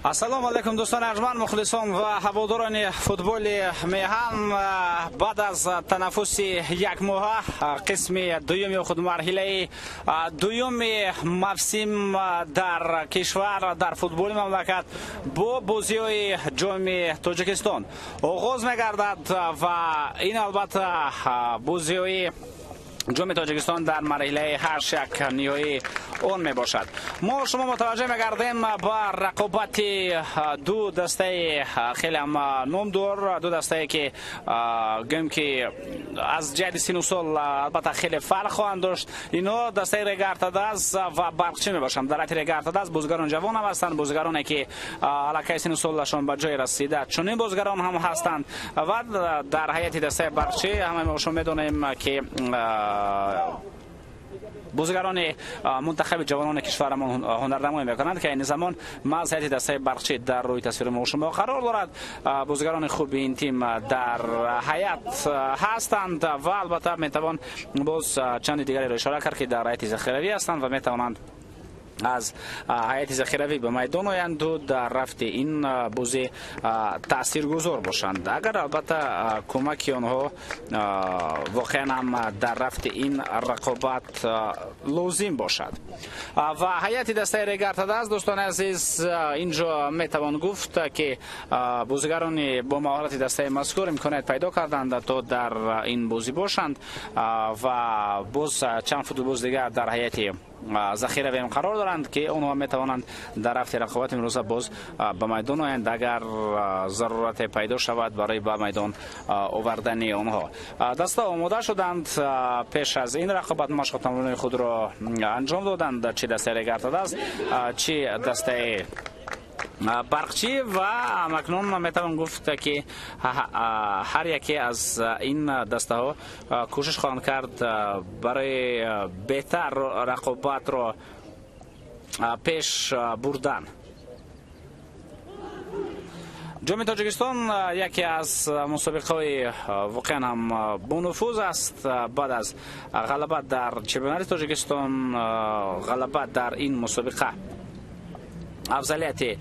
Ассалому алайкум, дӯстони арҷманд, мухлисон ва ҳаводорони футболи меҳан. Баъд аз танаффуси якмоҳа қисми дуюми худ марҳилаи дуюми мавсим дар кишвар, дар футболи мамлакат бо бозиҳои Ҷоми Тоҷикистон оғоз мегардад ва ин албатта бозиҳои Ҷоми Тоҷикистон дар марҳилаи ҳашт як ниҳоии он мебошад. Мо шумо мутаваҷҷеҳ мегардем ба рақобати ду дастаи хеле ҳам номдор, ду дастае ки гӯем ки аз ҷиҳати сину сол албатта хеле фарқ хоҳанд дошт. Инҳо дастаи Регар-ТадАЗ ва Барқчӣ мебошанд. Дар ҳайати Регар-ТадАЗ бозигарон ҷавон ҳам ҳастанд, бозигароне ки аллакай сину солашон ба ҷое расида, чунин бозигарон ҳам ҳастанд ва дар ҳайати дастаи Барқчӣ ҳамаи мо шумо медонем ки бозигарони мунтахаби ҷавонони кишварамон ҳунарнамоӣ мекунанд, ки айни замон маҳз ҳайати дастаи Барқчӣ дар рӯи тасвири мо шумо қарор дорад. Бозигарони хуби ин тим дар ҳайат ҳастанд ва албатта метавон боз чанди дигареро ишора кард, ки дар ҳайати захиравӣ ҳастанд ва метавонанд аз ҳайати захиравӣ ба майдон оянду дар рафти ин бозӣ таъсиргузор бошанд, агар албатта кӯмаки онҳо воқеан ҳам дар рафти ин рақобат лозим бошад. Ва ҳайати дастаи Регар-ТадАЗ, дӯстони азиз, инҷо метавон гуфт, ки бозигарони бо маҳорати дастаи мазкур имконият пайдо карданд, то дар ин бозӣ бошанд ва боз чанд футболбоз дигар дар ҳайати захиравиам қарор доранд, ки онҳо метавонанд дар рафти рақобати имрӯза боз ба майдон оянд, агар зарурате пайдо шавад барои ба майдон овардани онҳо. Даста омода шуданд, пеш аз ин рақобат машқу тамрини худро анҷом доданд, чи дастаи Регар-ТадАЗ, чи дастаи Барқчӣ, ва акнун метавон гуфт, ки ҳар яке аз ин дастаҳо кӯшиш хоҳанд кард барои беҳтар рақобатро пеш бурдан. Ҷоми Тоҷикистон яке аз мусобиқаҳои воқеан ҳам бонуфуз аст. Баъд аз ғалаба дар чемпионати Тоҷикистон, ғалаба дар ин мусобиқа афзалияти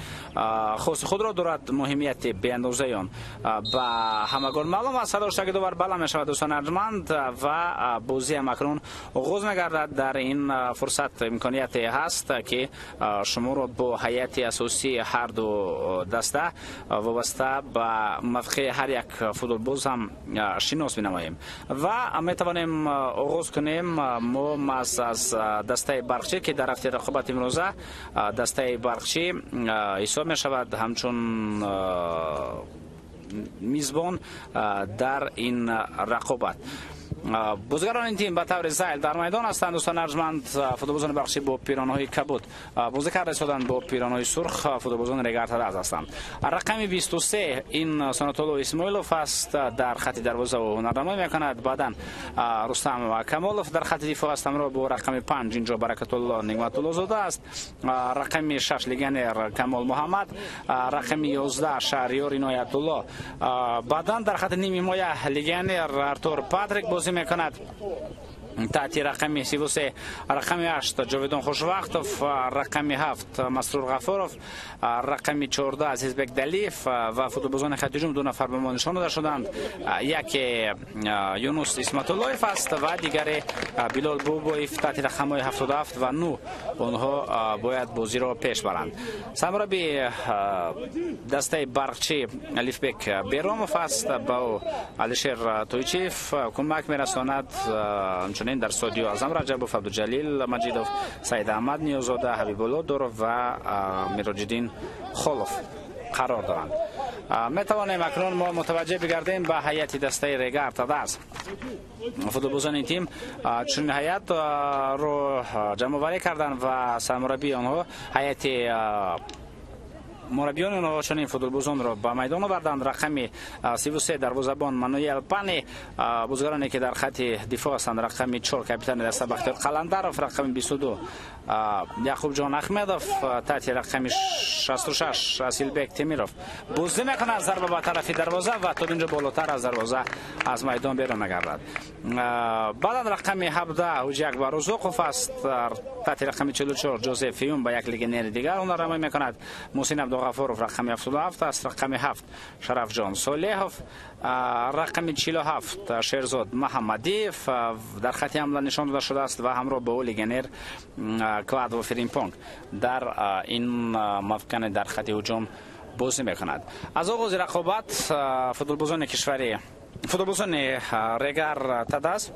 хоси худро дорад, муҳимияти беандозаи он ба ҳамагон маълум аст. Садоштаги довар баланд мешавад, дӯстони арҷманд, ва бозиам акнун оғоз мегардад. Дар ин фурсат имконияте ҳаст, ки шуморо бо ҳайати асосии ҳар ду даста вобаста ба мавқеи ҳар як футболбоз ҳам шинос бинамоем ва метавонем оғоз кунем мо маҳз аз дастаи Барқчӣ, ки дар рафти рақобат имрӯза дастаи Барқчӣ ҳисоб мешавад ҳамчун мизбон дар ин рақобат. Бозигарони ин тим ба таври зайл дар майдон ҳастанд, дӯстони арҷманд. Футболбозони Барқчӣ бо пиронҳои кабуд бозӣ карда истоданд, бо пиронҳои сурх футболбозони Регар-ТадАЗ ҳастанд. Рақами 23 ин Санатулло Исмоилов аст, дар хати дарвоза ҳунарнамоӣ мекунад. Баъдан Рустам Камолов дар хати дифоъ аст, ҳамроҳ бо рақами 5 инҷо Баракатулло Нигматуллозода аст, рақами 6 легионер Камол Муҳаммад, рақами 11 Шаҳриёр Иноятулло. Баъдан дар хати ними ҳимоя легионер Артур Патрик бозӣ мекунад таҳти рақами 33, рақами 8 Ҷовидон Хушвақтов, рақами 7 Масрур Ғафуров, рақами 14 Азизбек Далиев ва футболбозони хати ҳуҷум ду нафар ба мо нишон дода шуданд. Яке Юнус Исматуллоев аст ва дигаре Билол Бобоев таҳти рақамҳои 77 ва 9. Онҳо бояд бозиро пеш баранд. Сармурабби дастаи Барқчӣ Алифбек Беромов аст, ба ӯ Алишер Тойчиев кӯмак мерасонад, ҳамчунин дар студио Азам Раҷабов, Абдуҷалил Маҷидов, Саид Аҳмад Ниёзода, Ҳабибулло Дуров ва Мироҷиддин Холов қарор доранд. Метавонем акнун мо мутаваҷҷеҳ бигардем ба ҳайати дастаи Регар-ТадАЗ. Футболбозони тим чунин ҳайатро ҷамъоварӣ карданд ва сармураббии онҳо, ҳайати мураббиёни онҳо чунин футболбозонро ба майдон оварданд. Рақами 33 дарвозабон Мануэл Пани, бозигароне ки дар хати дифоъ ҳастанд, рақами 4 капитани даста Бахтиёр Қаландаров, рақами 22 Яқубҷон Ахмедов, таҳти рақами 66 Асилбек Темиров бозӣ мекунад. Зарба ба тарафи дарвоза ва то инҷо болотар аз дарвоза аз майдон берун мегардад. Баъдан рақами 17 Ҳуҷи Акбар Рузуқов аст, таҳти рақами 44 Ҷозеф Фиюм ба як легионери дигар ҳунарнамоӣ мекунад. Муҳсин Абдуғафуров рақами 77 аст, рақами 7 Шарафҷон Солеҳов, рақами 47 Шерзод Муҳаммадиев дар хати ҳамла нишон дода шудааст ва ҳамроҳ бо ӯ легионер Квадво Фиримпонг дар ин мавқеъ дар хати ҳуҷум бозӣ мекунад. Аз оғози рақобат футболбозони кишвари футболбозони Регар Тадаз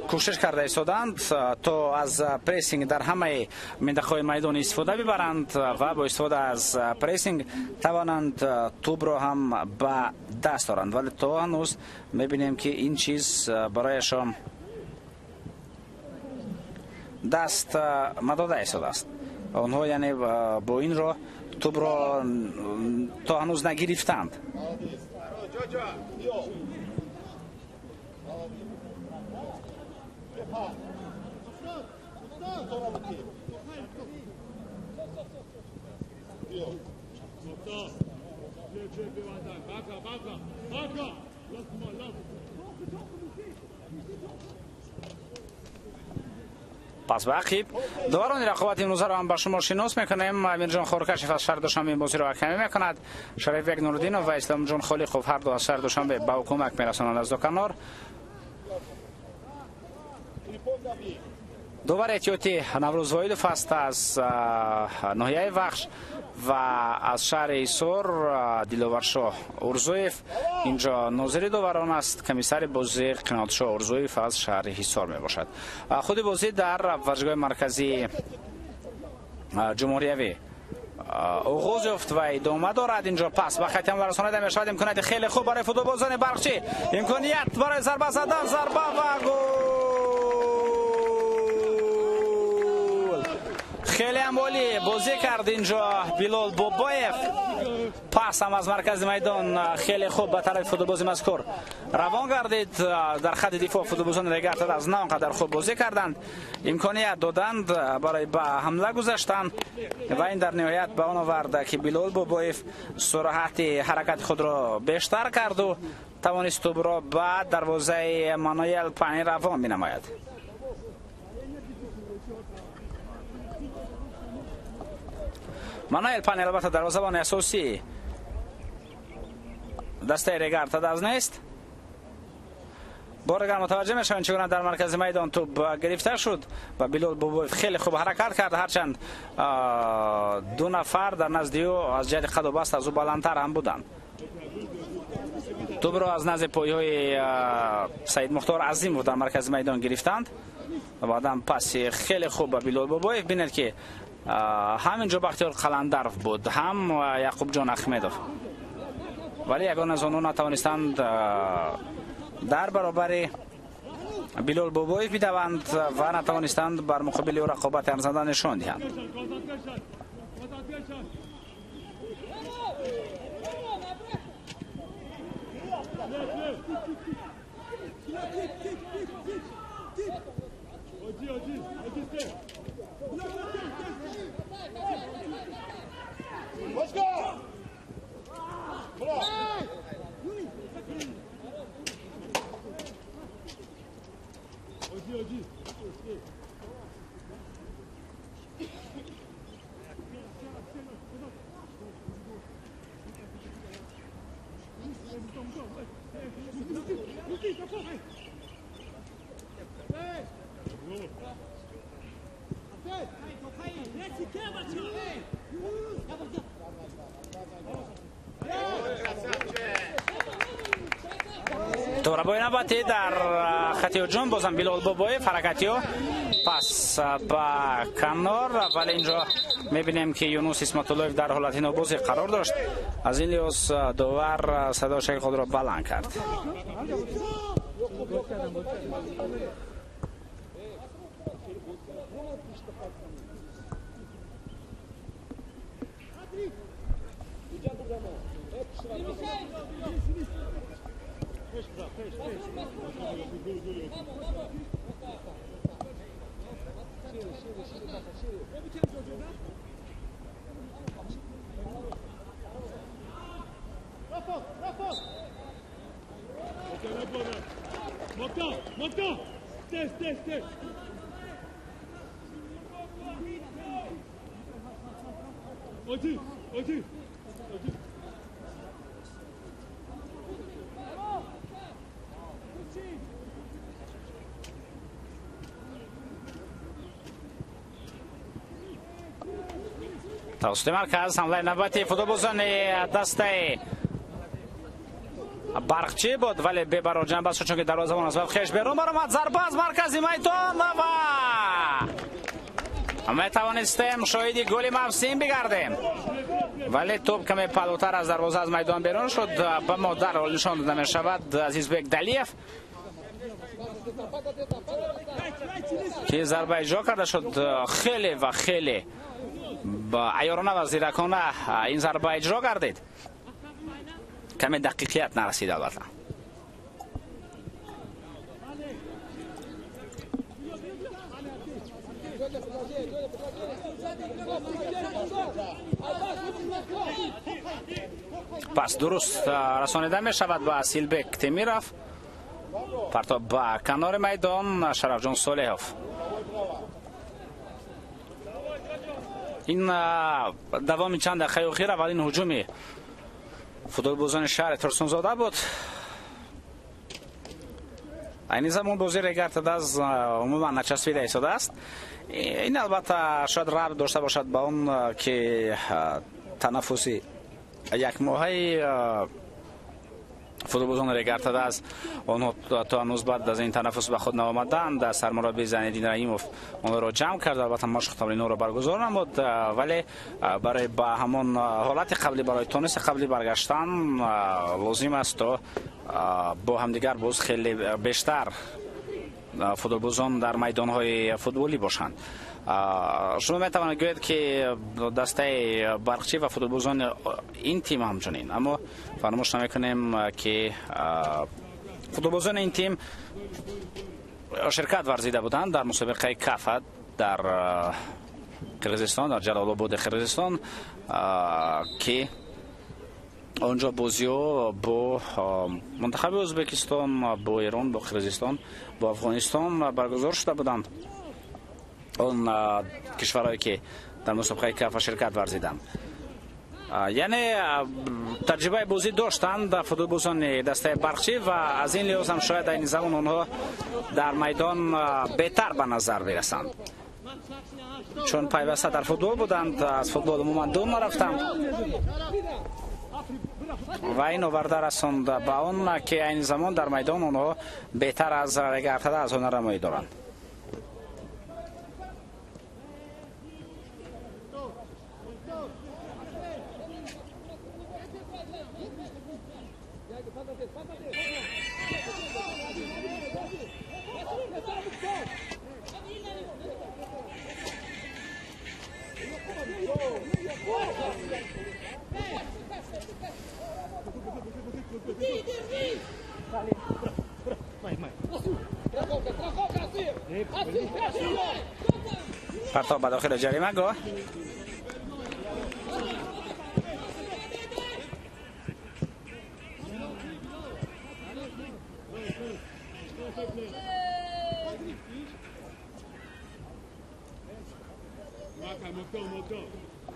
кӯшиш карда истоданд то аз прессинг дар ҳамаи минтақаҳои майдон истифода бибаранд ва бо истифода аз прессинг тавонанд тӯбро ҳам ба даст оранд, вале то ҳанӯз мебинем ки ин чиз барояшон даст надода истодааст. Онҳо яъне бо ин роҳ тӯбро то ҳанӯз нагирифтанд. Пас ба ақиб доварони рақобати имрӯзаро ҳам ба шумо шинос мекунем. Амирҷон Хоркашев аз шаҳри Душанбе ин бозиро ҳакамӣ мекунад. Шарифбек Нуриддинов ва Исломҷон Холиқов ҳар ду аз шаҳри Душанбе ба ӯ кӯмак мерасонанд аз ду канор. Довари эҳтиётӣ Наврӯз Воидов аст аз ноҳияи Вахш ва аз шаҳри Ҳисор Диловаршоҳ Урзуев инҷо нозири доварон аст. Комиссари бозӣ Қиноатшоҳ Урзуев аз шаҳри Ҳисор мебошад. Худи бозӣ дар варзишгоҳи марказии ҷумҳуриявӣ оғоз ёфт ва идома дорад. Инҷо пас ба хати ҳамла расонида мешавад. Имконияти хеле хуб барои футболбозони Барқчӣ, имконият барои зарба задан, зарба ва гол! Хеле ҳам олӣ бозӣ кард инҷо Билол Бобоев. Пас ҳам аз маркази майдон хеле хуб ба тарафи футболбози мазкур равон гардид. Дар хати дифоъ футболбозони Регар аз на он қадар хуб бозӣ карданд, имконият доданд барои ба ҳамла гузаштан ва ин дар ниҳоят ба он овард ки Билол Бобоев суръати ҳаракати худро бештар карду тавонист тӯбро ба дарвозаи Мануэл Пани равон бинамояд. Мануэл Пани албатта дарвозабони асосии дастаи Регар Тадаз нест. Бор дигар мутаваҷҷеҳ мешавем чӣ гуна дар маркази майдон тӯб гирифта шуд ва Билол Бобоев хеле хуб ҳаракат кард, ҳарчанд ду нафар дар назди ӯ аз ҷиҳати қаду баст аз ӯ баландтар ҳам буданд. Тӯбро аз назди пойҳои Саид Мухтор Азимов дар маркази майдон гирифтанд ва баъдан паси хеле хуб ба Билол Бобоев. Бинед ки ҳам инҷо Бахтиёр Қаландаров буд, ҳам Яқубҷон Ахмедов, вале ягон аз онҳо натавонистанд дар баробари Билол Бобоев бидаванд ва натавонистанд бар муқобили ӯ рақобати арзанда нишон диҳанд. Торабои навбатӣ дар хати ҳуҷум бозам Билол Бобоев, ҳаракати ӯ пас ба канор, вале инҷо мебинем ки Юнус Исматуллоев дар ҳолати нобозӣ қарор дошт. Аз ин лиҳоз довар садои худро баланд кард. Тавассути марказ ҳамлаи навбати футболбозони дастаи Барқчӣ буд, вале бебаро ҷанбаст шуд, чунки дарвозабон аз хеш берун баромад. Зарба аз маркази майдон ва метавонистем шоҳиди голи мавсим бигардем, вале тӯб каме палутар аз дарвоза аз майдон берун шуд. Ба мо дарҳол нишон дода мешавад Азизбек Далиев, ки зарба иҷро карда шуд. Хеле ва хеле аёрона ва зиракона ин зарба иҷро гардид, каме дақиқият нарасид албатта. Пас дуруст расонида мешавад ба Асилбек Темиров. Партоб ба канори майдон Шарафҷон Солеҳов. Ин давоми чанд дақиқаи охир аввалин ҳуҷуми футболбозони шаҳри Турсунзода буд. Айни замон бозии Регар-ТадАЗ умуман начаспида истодааст. Ин албатта шояд рабт дошта бошад ба он, ки танаффуси якмоҳаи футболбозони Регар-ТадАЗ, онҳо то ҳанӯз баъд аз ин танаффус ба худ наомаданд. Сармурабби Зайниддин Раҳимов онҳоро ҷамъ кард, албатта машқу тамринҳоро баргузор намуд, вале барои ба ҳамон ҳолати қаблӣ, барои тониси қаблӣ баргаштан лозим аст, то бо ҳамдигар боз хеле бештар футболбозон дар майдонҳои футболӣ бошанд. Шумо метавонед гӯед, ки дастаи Барқчӣ ва футболбозони ин тим ҳамчунин, аммо фаромӯш намекунем, ки футболбозони ин тим ширкат варзида буданд дар мусобиқаи Кафа дар Қирғизистон, дар Ҷалолободи Қирғизистон, ки онҷо бозиҳо бо мунтахаби Ӯзбекистон, бо Эрон, бо Қирғизистон, бо Афғонистон баргузор шуда буданд. Он кишварҳое, ки дар мусобиқаи Кафа ширкат варзиданд, яъне таҷрибаи бозӣ доштанд футболбозони дастаи Барқчӣ ва аз ин лиҳоз ҳам шояд айни замон онҳо дар майдон беҳтар ба назар бирасанд, чун пайваста дар футбол буданд, аз футбол умуман дур нарафтанд ва ин оварда расонд ба он, ки айни замон дар майдон онҳо беҳтар аз Регар-ТадАЗ ҳунарнамоӣ доранд. Партоб ба дохили ҷаримагоҳ.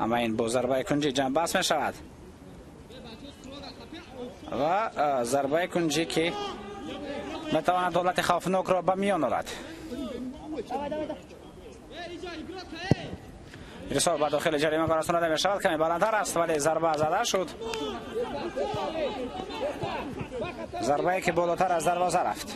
Аммо ин бо зарбаи кунҷӣ ҷанбаст мешавад ва зарбаи кунҷӣ, ки метавонад ҳолати хавфнокро ба миён орад. Ирсол ба дохили ҷаримагоҳ расонида мешавад, каме баландтар аст, вале зарба зада шуд. Зарбае, ки болотар аз дарвоза рафт.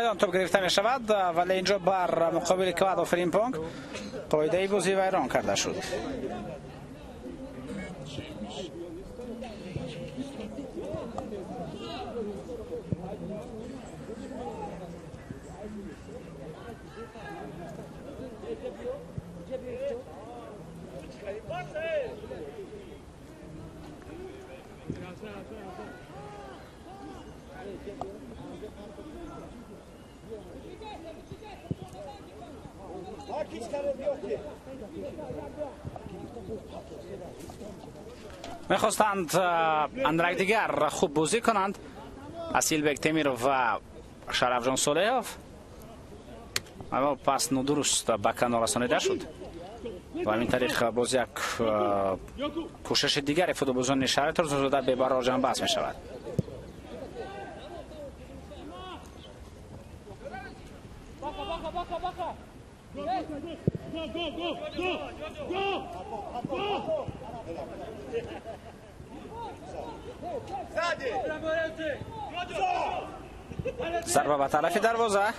майдон топ гирифта мешавад, вале инҷо бар муқобили Квадо Фримпонг қоидаи бозӣ вайрон карда шуд. Мехостанд андрак дигар хуб бозӣ кунанд Асилбек Темиров ва Шарафҷон Солеҳов, аммо пас нодуруст ба канор расонида шуд ва ҳамин тариқ боз як кӯшиши дигари футболбозони шаҳри Турсунзода бебарор ҷанбаст мешавад. Зарба ба тарафи дарвоза.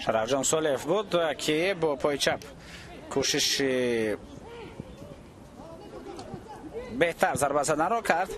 Шарафҷон Солеҳов буд, ки бо пои чап кӯшиши беҳтар зарба заданро кард.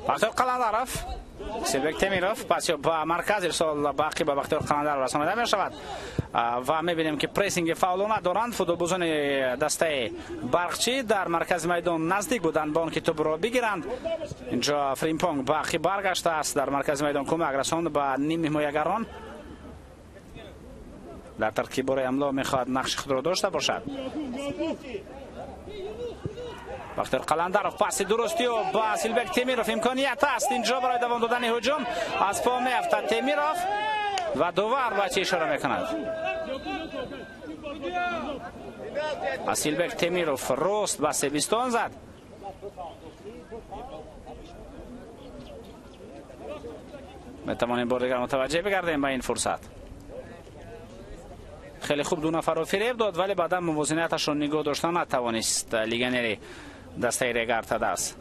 Бахтиёр Қаландаров, Асилбек Темиров пас ба марказ ирсол ба ақиб ба Бахтиёр Қаландаров расонида мешавад ва мебинем, ки прессинги фаъолона доранд футболбозони дастаи Барқчӣ. Дар маркази майдон наздик буданд ба он ки тӯбро бигиранд. Инҷо Фримпонг ба ақиб баргаштааст, дар маркази майдон кӯмак расонд ба ними ҳимоягарон. Дар таркиб бораи ҳамло мехоҳад нақши худро дошта бошад. Бахтиёр Қаландаров паси дурустиё ба Асилбек Темиров, имконият аст инҷо барои давом додани ҳуҷум. Аз по меафтад Темиров ва довар ба чӣ ишора мекунад? Асилбек Темиров рост ба себистон зад. Метавонем бор дигар мутаваҷҷеҳ бигардем ба ин фурсат. Хеле хуб ду нафарро фиреб дод, вале баъдан мувозинаташро нигоҳ дошта натавонист легионери дастаи Регар ТадАЗ.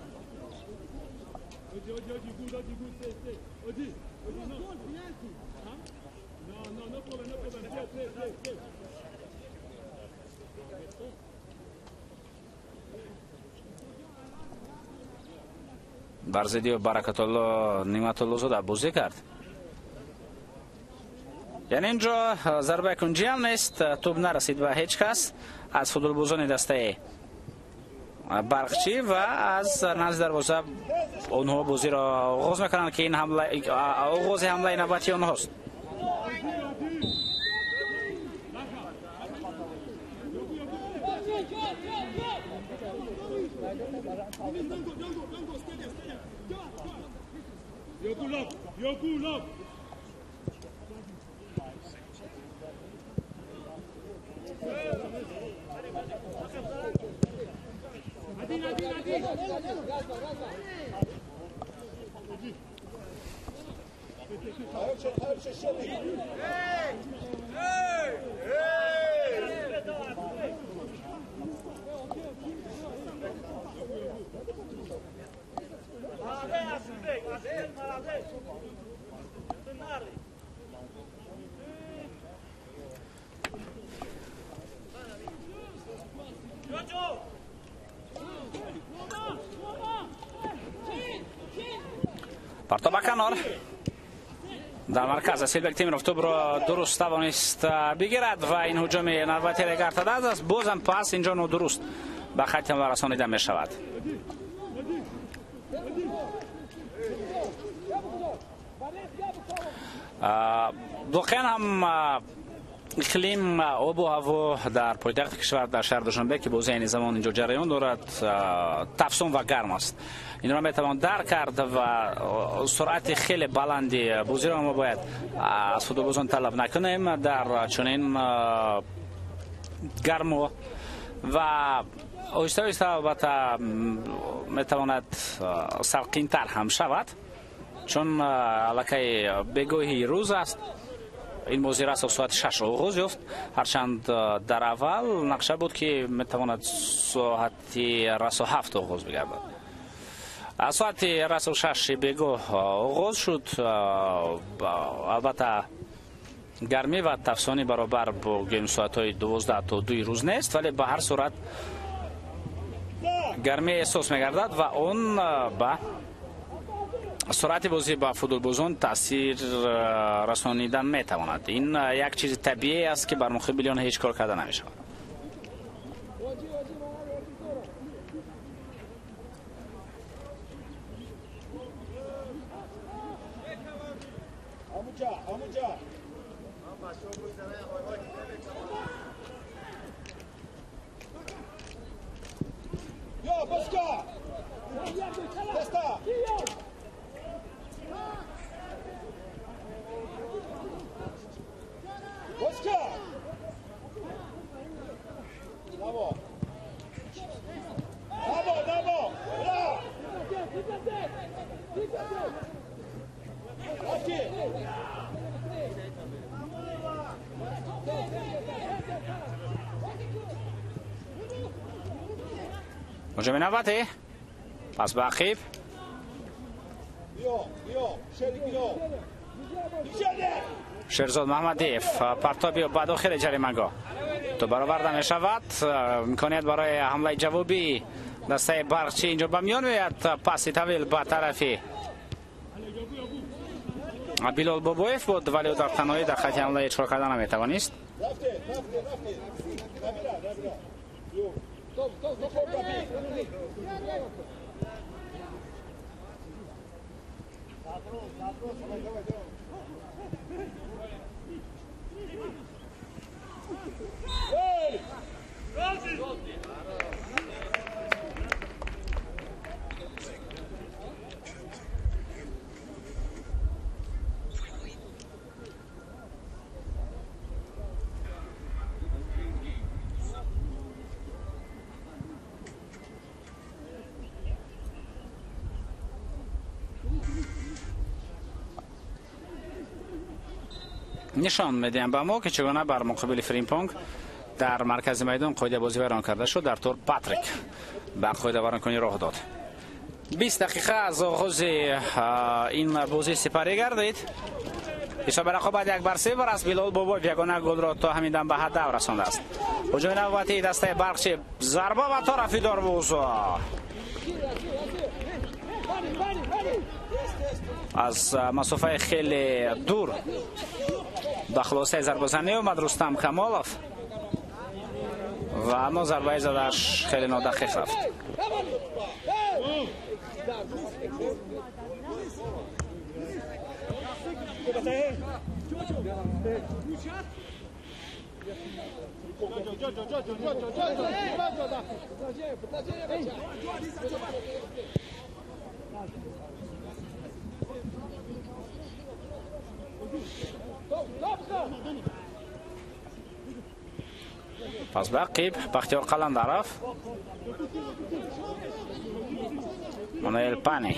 Бар зидди Баракатулло Ниматуллозода бозӣ кард. Яъне инҷо зарбаи кунҷӣ ҳам нест, тӯб нарасид ба ҳеҷ кас аз футболбозони дастаи Барқчӣ ва аз назди дарвоза онҳо бозиро оғоз мекунанд, ки ин ҳамла оғози ҳамлаи навбатии онҳост. Партоб ба канор. Дар марказ Асилбек Темиров тӯбро дуруст тавонист бигирад ва ин ҳуҷуми навбати Регар-ТадАЗ аст. Бозам пас инҷо нодуруст ба хатти ҳамла расонида мешавад. Воқеан ҳам иқлим, обу ҳаво дар пойтахти кишвар, дар шаҳри Душанбе, ки бозӣ айни замон инҷо ҷараён дорад, тафсон ва гарм аст. Инро метавон дарк кард ва суръати хеле баланди бозиро мо бояд аз футболбозон талаб накунем дар чунин гарму ва оҳиста оҳиста албатта метавонад салқинтар ҳам шавад, чун аллакай бегоҳи рӯз аст. Ин бозӣ расо соати 6 оғоз ёфт, ҳарчанд дар аввал нақша буд, ки метавонад соати расо 7 оғоз бигардад. Аз соати расо 6 бегоҳ оғоз шуд. Албатта гармӣ ва тафсонӣ баробар бо гӯем соатҳои 12 то 2 рӯз нест, вале ба ҳар сурат гармӣ эҳсос мегардад ва он ба суръати бозӣ ба футболбозон таъсир расонидан метавонад. Ин як чизи табиӣ аст, ки бар муқобили он ҳеҷ кор карда намешавад. ҳуҷуми навбатӣ пас ба ақиб. Шерзод Маҳмадиев партоби ба дохили ҷаримагоҳ, тӯб бароварда мешавад. Имконият барои ҳамлаи ҷавобӣ дастаи Барқчӣ инҷо ба миён меояд. Паси тавил ба тарафи Билол Бобоев буд, вале ӯ дар танҳоӣ дар хати ҳамла ҳеҷ кор карда наметавонист. Нишон медиҳам ба мо, ки чӣ гуна бар муқобили Фримпонг дар маркази майдон қоида бозӣ вайрон карда шуд. Дар тур Патрик ба қоида вайронкунӣ роҳ дод. 20 дақиқа аз оғози ин бозӣ сипарӣ гардид. Ҳисоби рақобат 1-0 аст. Билол Бобоев ягона голро то ҳамин дам ба ҳадаф расондааст. Ҳуҷуми навбатии дастаи Барқчӣ, зарба ба тарафи дарвоза. Аз масофаи хеле дур ба хулосаи зарбазанӣ омад Рустам Камолов ва аммо зарбаи задааш хеле нодақиқ рафт. Пас ба ақиб Бахтиёр Қаландаров, Мануэл Пани.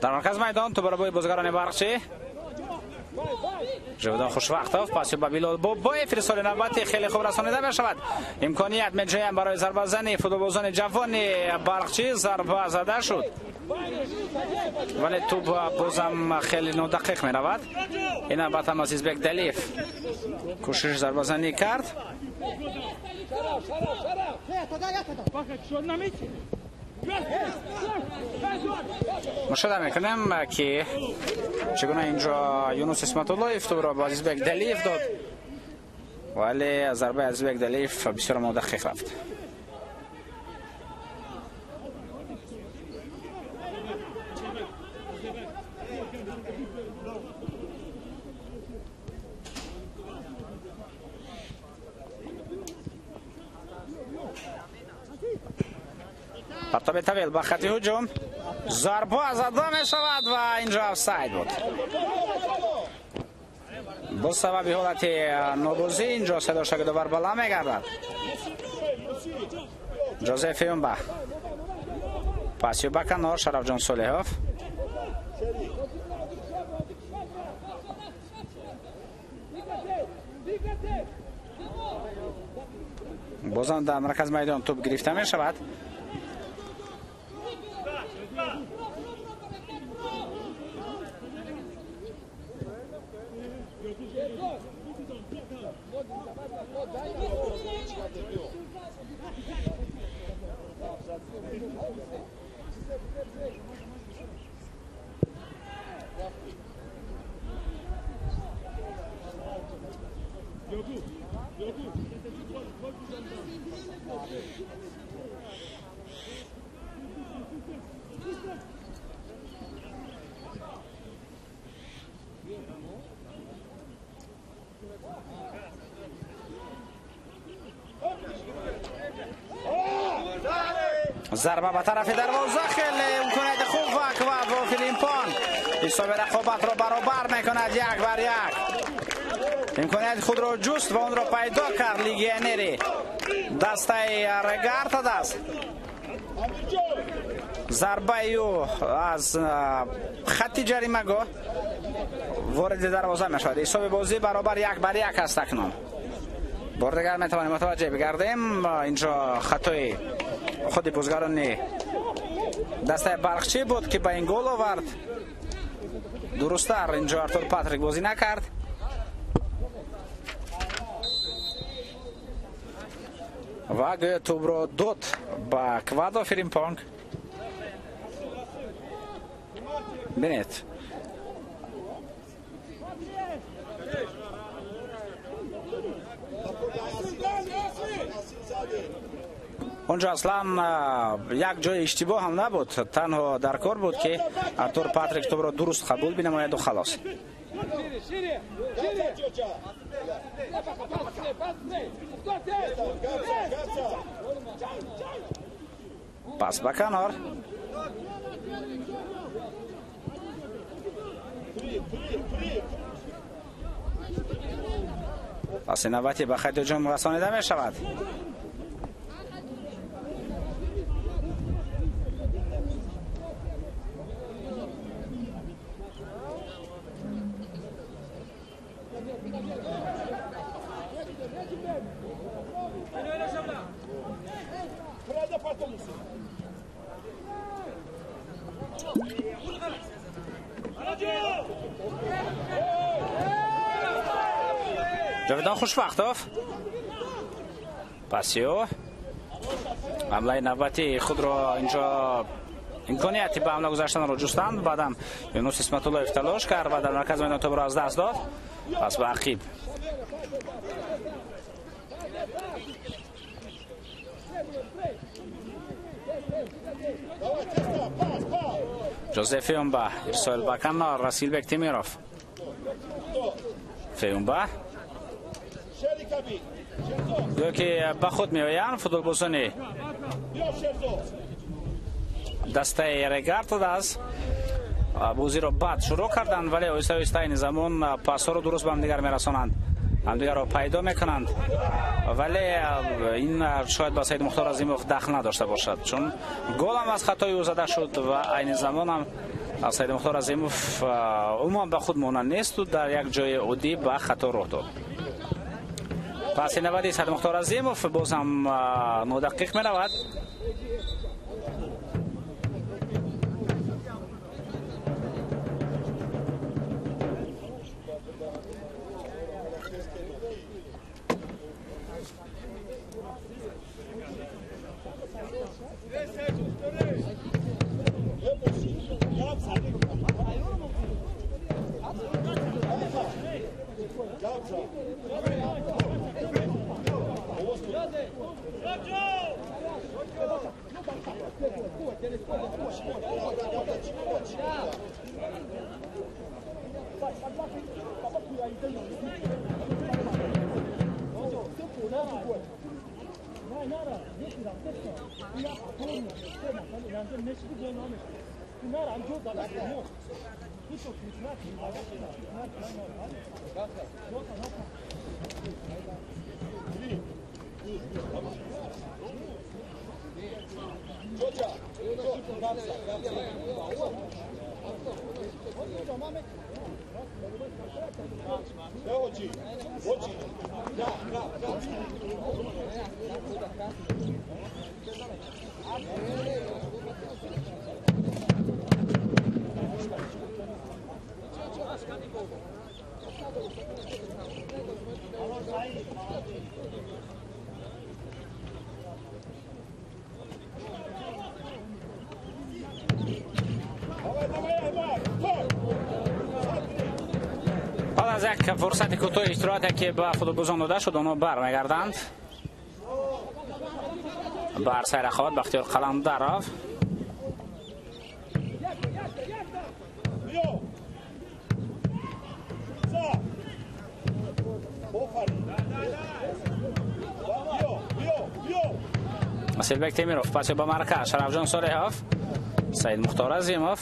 Дар маркази майдон тӯбаробои бозигарони Барқчӣ. Ҷовидон Хушвақтов паси ба Билол Бобоев ирсоли навбатӣ хеле хуб расонида мешавад. Имконият меҷӯянд барои зарбазани футболбозони ҷавони Балхчӣ. Зарба зада шуд, вале тӯб бозам хеле нодақиқ меравад. Ин навбат ҳам Азизбек Далиев кӯшиш зарбазанӣ кард. Мушоҳида мекунем, ки чӣ гуна инҷо Юнус Исматуллоев тӯбро ба Азизбек Далиев дод, вале зарбаи Азизбек Далиев бисёр нодақиқ рафт. Партоби тавил ба хати ҳуҷум, зарба зада мешавад ва инҷо офсайд буд. Бо сабаби ҳолати нобозӣ инҷо садошаги довар баланд мегардад. Ҷозеф Феюмба пасиё ба канор, Шарафҷон Солиҳов. Бозам дар маркази майдон тӯб гирифта мешавад. Зарба ба тарафи дарвоза, хеле имконияти хуб ва Квадо Филимпон ҳисоби рақобатро баробар мекунад 1-1. Имконияти худро ҷуст ва онро пайдо кард легионери дастаи Регартадас. Зарбаи ӯ аз хатти ҷаримагоҳ вориди дарвоза мешавад. Ҳисоби бозӣ баробар 1-1 аст акнун. Бор дигар метавонем мутаваҷҷеҳ бигардем. Инҷо хатои худи бозгарони дастаи Балхчӣ буд, ки ба ин гол овард. Дурусттар инҷо Артур Патрик бозӣ накард. Ва гӯё тӯбро дод ба Квадо Филимпонг. Бинед, онҷо аслан як ҷои иштибоҳ ҳам набуд, танҳо дар кор буд, ки Артур Патрик тӯбро дуруст қабул бинамояду халос. Пас ба канор. Паси навбатӣ ба хати ҳуҷум расонида мешавад. Ҷовидон Хушвақтов пасиё ҳамлаи навбатии худро инҷо имконияти ба ҳамла гузаштанро ҷустанд. Баъдам Юнус Исматуллоев талош кард ва дар маркази майдон тӯбро аз даст дод. Пас ба ақиб. Ҷозеф Феюмба ирсол ба канор, Расилбек Темиров. Феюмба гӯё ки ба худ меоянд футболбозони дастаи Регартадас. Бозиро бад шурӯъ карданд, вале оҳиста оҳиста ин замон пасҳоро дуруст ба ҳамдигар мерасонанд, ҳамдигарро пайдо мекунанд, вале ин шояд ба Саид Мухтор Азимов дахл надошта бошад, чун голам аз хатои ӯ зада шуд ва айни замонам Саид Мухтор Азимов умуман ба худ монанд нест дар як ҷои оддӣ ба хато роҳ дод. Паси навади Саид Мухтор Азимов боз ҳам нодақиқ меравад. Аз як фурсати кӯтоҳи истироҳате ки ба футболбозон дода шуд, онҳо бармегарданд. Ба арсаи рақобат Бахтиёр Қаландаров. Асилбек Темиров паси ба марказ, Шарафҷон Солеҳов, Саид Мухтор Азимов.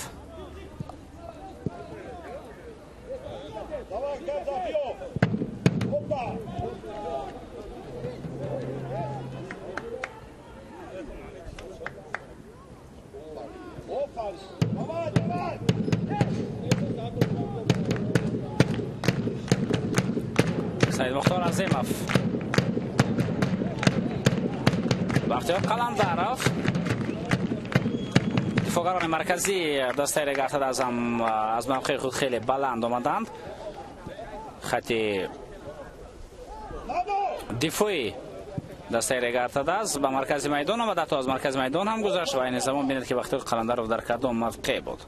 Саид Мухтор Азимов, Бахтиёр Қаландаров. Дифоъгарони марказии дастаи Регар аз аз мавқеи худ хеле баланд омаданд. Хати дифои дастаи Регар ТадАЗ ба маркази майдон омад, ҳатто аз маркази майдон ҳам гузашт ва айни замон бинед ки Бахтиёр Қаландаров дар кадом мавқеъ буд.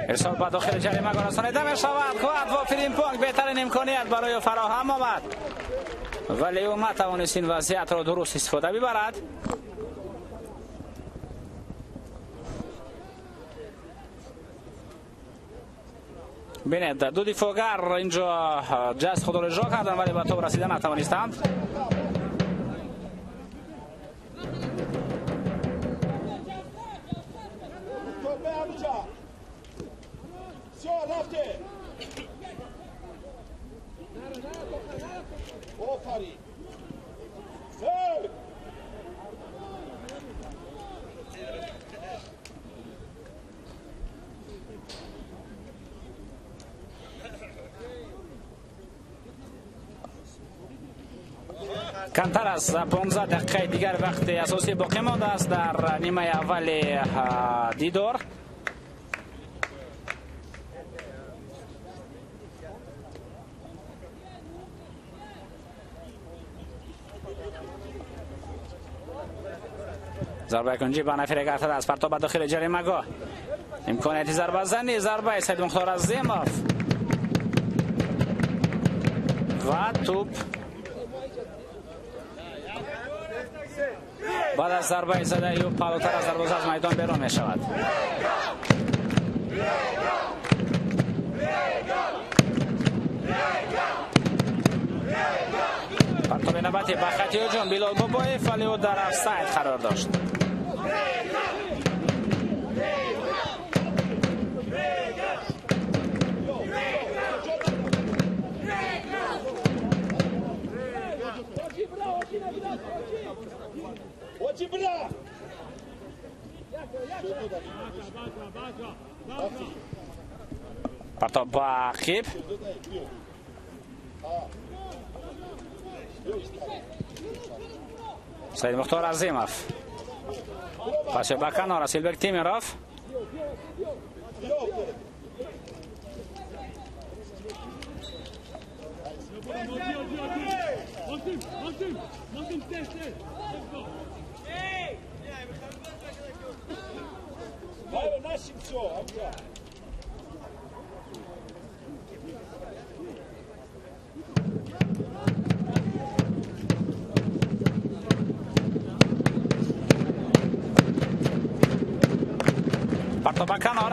ارسال ба дохили ҷаримагоҳ расонида мешавад. Квадво Фримпонг беҳтарин имконият барои ӯ фароҳам омад, вале ӯ натавонист ин вазъиятро дуруст истифода бибарад. Бинед, ду дифоъгар инҷо ҷаст худро иҷро карданд, вале ба тоб расида натавонистанд. Камтар аз 15 дақиқаи дигар вақти асосӣ боқӣ мондааст дар нимаи аввали дидор. Зарбаи кунҷӣ ба нафи Регар ТадАЗ, партоб ба дохили ҷаримагоҳ. Имконияти зарбазанӣ, зарбаи Саид Мухтор Азимов ва тӯп баъд аз зарбаи задаи ӯ паҳлӯтар аз дарвоза аз майдон берун мешавад. Партоби навбатӣ ба хати ҳуҷум Билол Бобоев, вале ӯ дар офсайд қарор дошт. Партоб ба ақиб. Саид Мухтор Азимов. Пас ба канор Асилбек Темиров. Партоб ба канор.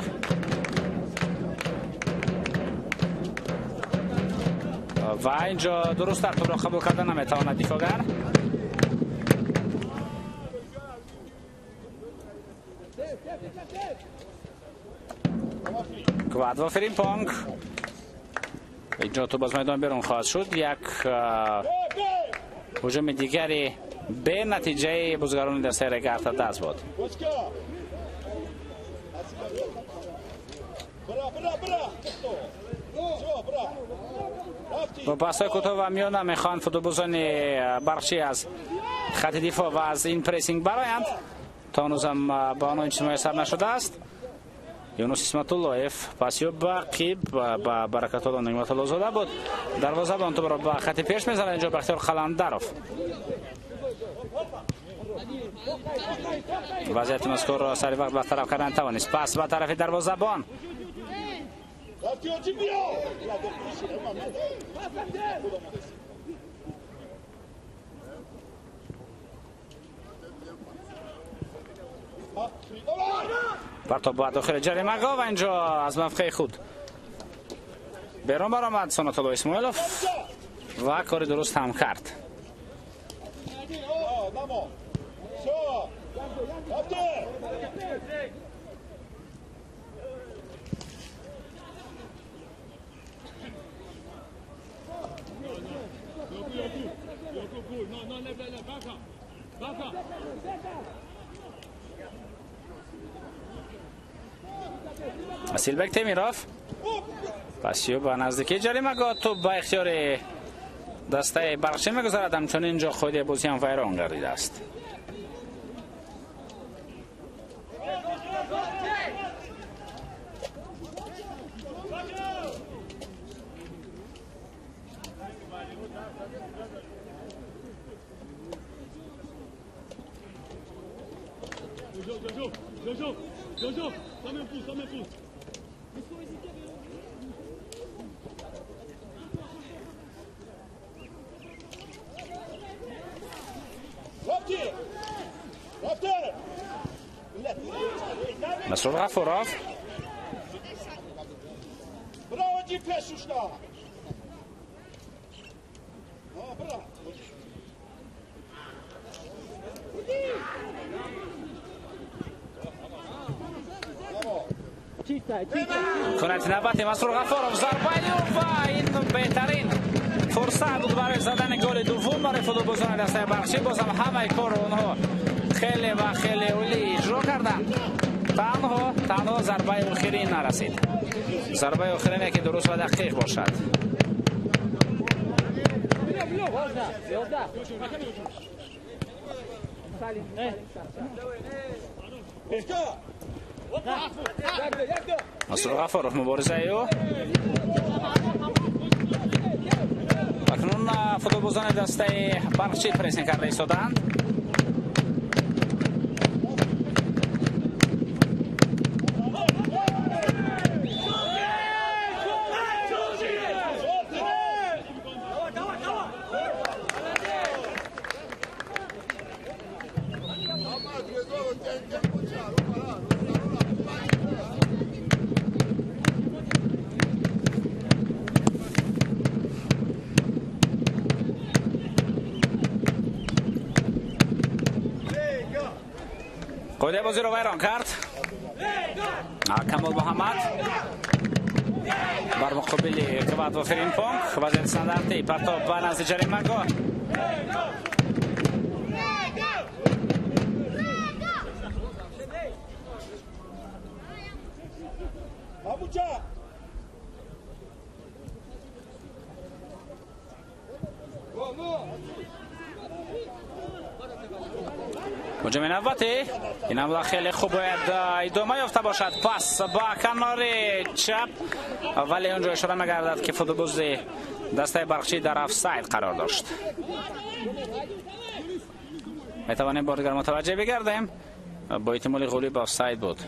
Ва инҷо дурусттар тӯбро қабул карда наметавонад дифоъгар. Квадво Фримпонг. Инҷо тӯб аз майдон берун хоҳад шуд. Як ҳуҷуми дигари бе натиҷаи бозигарони дастаи Регарта даст буд. Бо пасҳои кӯтоҳ ва миёна мехоҳанд футболбозони Барқчӣ аз хати дифоъ ва аз ин прессинг бароянд. То ҳанӯзам ба онҳо ин чиз муяссар нашудааст. Юнус Исматуллоев пасё ба ақиб ба Баракатулло Неъматуллозода буд. Дарвозабон тӯбро ба хати пеш мезанад. Инҷо Бахтиёр Қаландаров. Вазъияти мазкурро сари вақт бартараф кардан тавонист. Пас ба тарафи дарвозабон. Партоб ба дохили ҷаримагоҳ ва инҷо аз мавқеи худ берун баромад Сонатулло Исмоилов ва кори дуруст ҳам кард. Асилбек Темиров пасиё ба наздикии ҷаримагоҳ, тӯб ба ихтиёри дастаи Барқчӣ мегузарад. Ҳамчунин инҷо қоидаи бозӣ ҳам вайрон гардидааст. Масрур Ғафуров. Кунати навбати Масрур Ғафуров, зарбаи ӯ ва ин беҳтарин фурсат буд барои задани голи дуввум барои футболбозони дастаи Барқчӣ. Бозам ҳамаи корро онҳо хеле ва хеле олӣ иҷро карданд. Танҳо зарбаи охирин нарасид. Зарбаи охирине ки дуруст ва дақиқ бошад. Масрур Ғафуров муборизаи ӯ. Акнун футболбозони дастаи Барқчӣ прессинг карда истодаанд. Қоидаи бозиро вайрон кард Камол Муҳаммад бар муқобили Квадво Фримпонг. Вазъияти стандартӣ, партоб ба назди ҷаримагоҳ. ҳуҷуми навбатӣ. Ин ҳамла хеле хуб бояд идома ёфта бошад. Пас ба канори чап, вале онҷо ишора мегардад, ки футболбози дастаи Барқчӣ дар офсайд қарор дошт. Метавонем бор дигар мутаваҷҷеҳ бигардем, бо эҳтимоли ғолиб офсайд буд.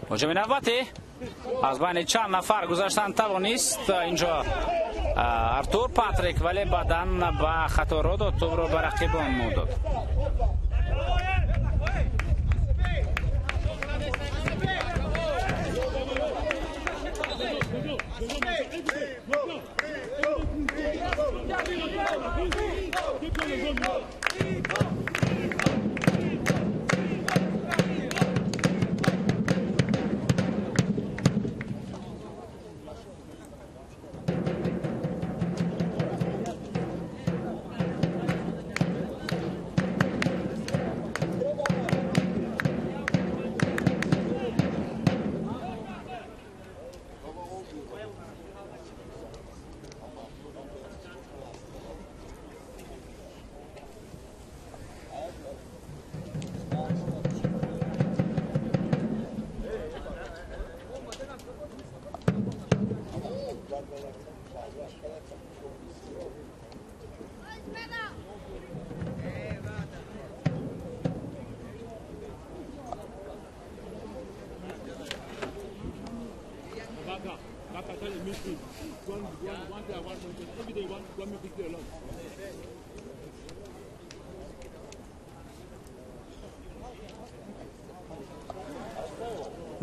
ҳуҷуми навбатӣ аз байни чанд нафар гузаштан тавонист инҷо Артур Патрик, вале баъдан ба хато ро дод, тӯбро ба рақибон дод.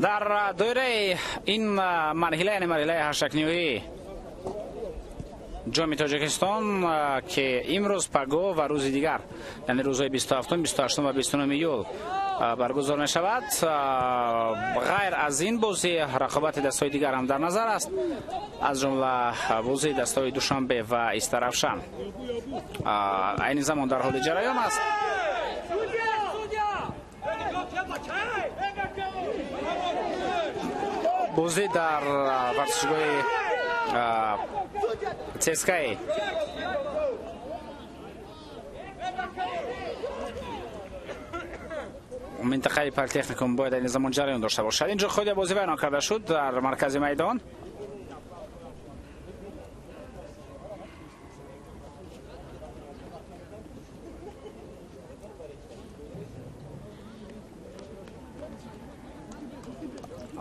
Дар доираи ин марҳила, яъне марҳилаи ҳаштякниҳоии ҷоми Тоҷикистон, ки имрӯз, пагоҳ ва рӯзи дигар, яъне рӯзҳои 27, 28 ва 29 июл баргузор мешавад, ғайр аз ин бозӣ рақобати дастҳои дигар ҳам дар назар аст, аз ҷумла бозии дастҳои Душанбе ва Истаравшан айни замон дар ҳоли ҷараён аст. Бозӣ дар варзишгоҳи ЦСКАи минтақаи политехникум бояд айни замон ҷараён дошта бошад. Инҷо худи бозӣ вайрон карда шуд дар маркази майдон.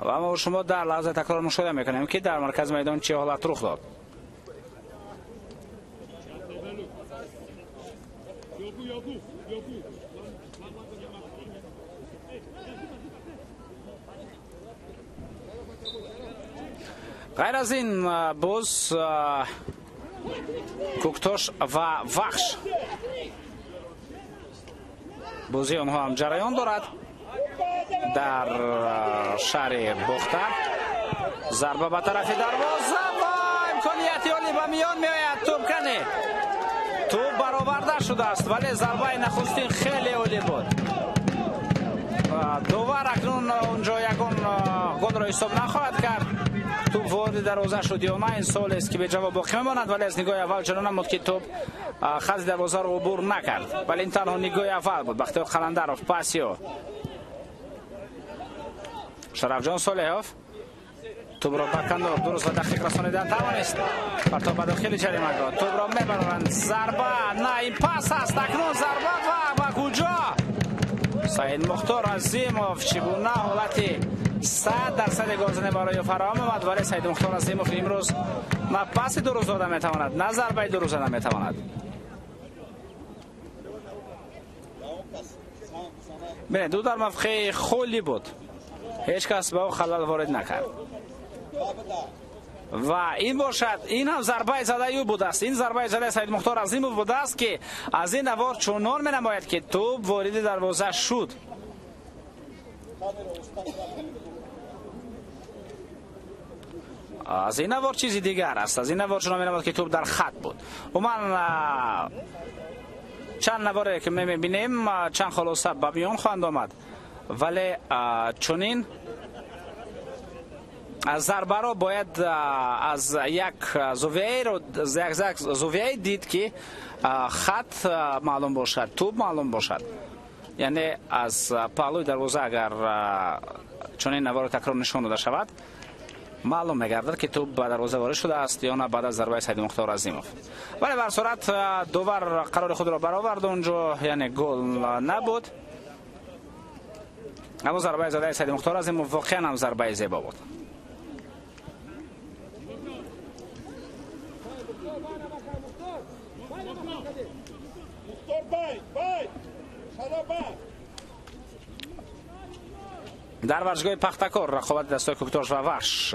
Ва мо шумо дар лаҳзаи такрор мушоҳида мекунем, ки дар маркази майдон чӣ ҳолат рух дод. Ғайр аз ин боз Кӯктош ва Вахш бозии онҳо ҳам ҷараён дорад дар шаҳри Бохтар. Зарба ба тарафи дарвоза ва имконияти олӣ ба миён меояд. Тӯб кане, тӯб бароварда шудааст, вале зарбаи нахустин хеле олӣ буд. Довар акнун онҷо ягон голро ҳисоб нахоҳад кард. Тӯб вориди дарвоза шуд ё на, ин суолест ки беҷавоб боқӣ мемонад, вале аз нигоҳи аввал чунон намуд, ки тӯб хати дарвозаро убур накард, вале ин танҳо нигоҳи аввал буд. Бахтиёр Қаландаров пасиё Шарафҷон Солеҳов тӯбро ба канор дуруст ва дақиқ расонидан тавонист. Партоб ба дохили ҷаримагоҳ, тӯбро мебароранд. Зарба, на, ин пас аст. Акнун зарба ва ба куҷо? Саид Мухтор Азимов чӣ гуна ҳолати 100% голзанӣ барои фароҳам омад, вале Саид Мухтор Азимов имрӯз на паси дуруст дода метавонад, на зарбаи дуруст зада метавонад. Бинед, ду дар мавқеи холӣ буд, ҳеҷ кас ба ӯ халал ворид накард. Ва ин бошад, ин ҳам зарбаи задаи ӯ будааст. Ин зарбаи задаи Саид Мухтор Азимов будааст, ки аз ин навор чунон менамояд, ки тӯб вориди дарвоза шуд. Аз ин навор чизи дигар аст. Аз ин навор чунон менамояд, ки тӯб дар хат буд. Умуман чанд наворе ки мебинем, чанд хулоса ба миён хоҳанд омад, вале чунин зарбаро бояд аз як зовияе дид, ки хат маълум бошад, тӯб маълум бошад. Яъне аз паҳлӯи дарвоза агар чунин наворо такрор нишон дода шавад, маълум мегардад, ки тӯб ба дарвоза ворид шудааст ё на баъд аз зарбаи Саид Мухтор Азимов. Вале ба ҳар сурат довар қарори худро баровард онҷо, яъне гол набуд. Аммо зарбаи задаи Саид Мухтор Азимов воқеан ҳам зарбаи зебо буд. Дар варзишгоҳи Пахтакор рақобати дастҳои Кӯктош ва Вахш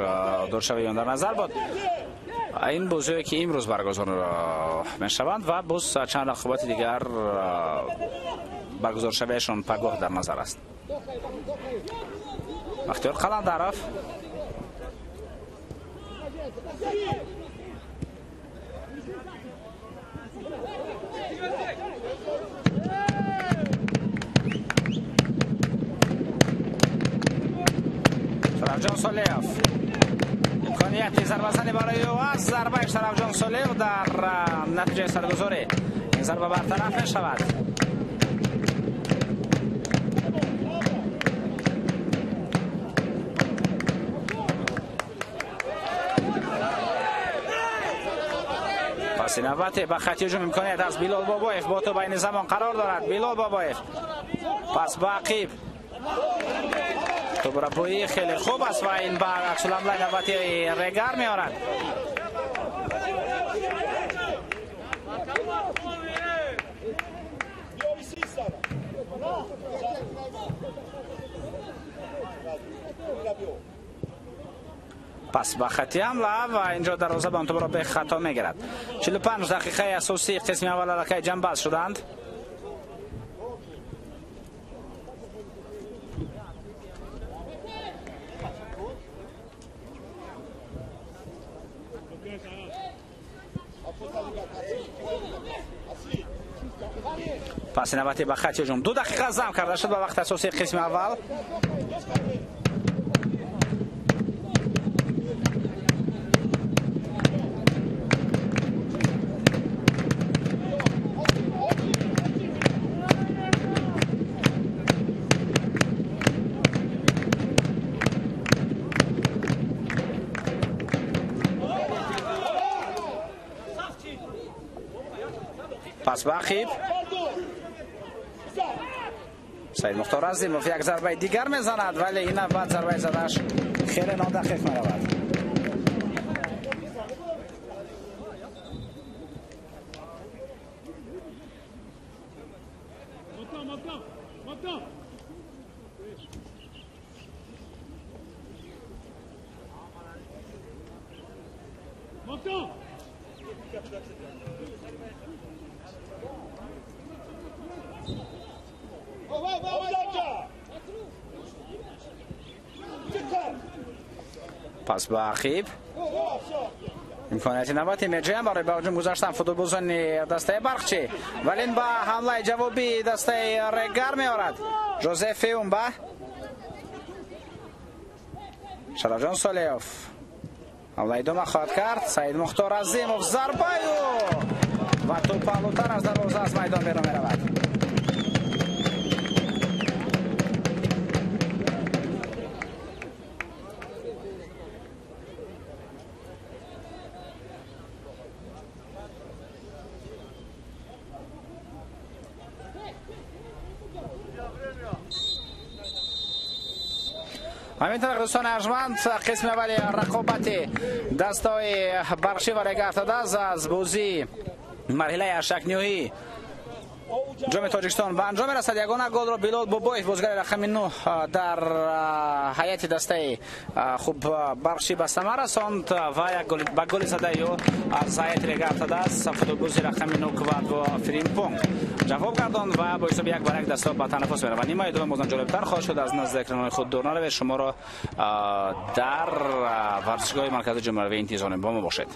доршавии он дар назар буд. Ин бозиҳое ки имрӯз баргузор мешаванд ва боз чанд рақобати дигар баргузоршавиашон пагоҳ дар назар аст. Бахтиёр Қаландаров Шарафҷон Солеев имконияти зарбазанӣ барои ӯ аст. Зарбаи Шарафҷон Солеев дар натиҷаи саргузорӣ ин зарба бартараф мешавад. Паси навбате ба хати ҳуҷум имконият аз Билол Бобоев бо тӯб айни замон қарор дорад. Билол Бобоев пас ба ақиб, тӯбрабоӣ хеле хуб аст ва ин ба аксуламлаи навбати Регар меорад. Пас ба хати ҳамла ва инҷо дарвозабон тӯбро бе хато мегирад. 45 дақиқаи асосии қисми аввал аллакай ҷамъбаст шуданд. Паси навбати ба хати ҳуҷум 2 дақиқа зам карда шуд ба вақти асосии қисми аввал. Пас ба ақиб Саид Мухтор Азимов як зарбаи дигар мезанад, вале ин навбат зарбаи задааш хеле нодақиқ меравад. Пас ба ақиб имконияти навбати меҷоям барои ба ҳуҷум гузаштан футболбозони дастаи Барқчӣ, вале ин ба ҳамлаи ҷавобии дастаи Регар меорад. Жозеф Феумба, Шарафҷон Солеев ҳамла идома хоҳад кард. Саид Мухтор Азимов зарбаю ва тӯб паҳлӯтар аз дарвоза аз майдон берун меравад. Ҳамин тариқ, дӯстони арҷманд, қисми аввали рақобати дастаҳои Барқчӣ ва Регарта аз бозии марҳилаи ҳаштякниҳоӣ ҷоми Тоҷикистон ба анҷом мерасад. Ягона голро Билол Бобоев, бозигари рақами 9 дар ҳайати дастаи хуб Барқчӣ, ба самар расонд ва ба голи задаи ӯ аз ҳайати Регарта футболбози рақами 9 Квадво Фримпонг ҷавоб гардонд ва бо ҳисоби 1-1 дастаҳо ба танаффус мераванд. Нимаи дуюм бозам ҷолибтар хоҳад шуд. Аз назди экранҳои худ дур наравед, шуморо дар варзишгоҳи маркази ҷумҳуриявӣ интизорем. Бо мо бошед.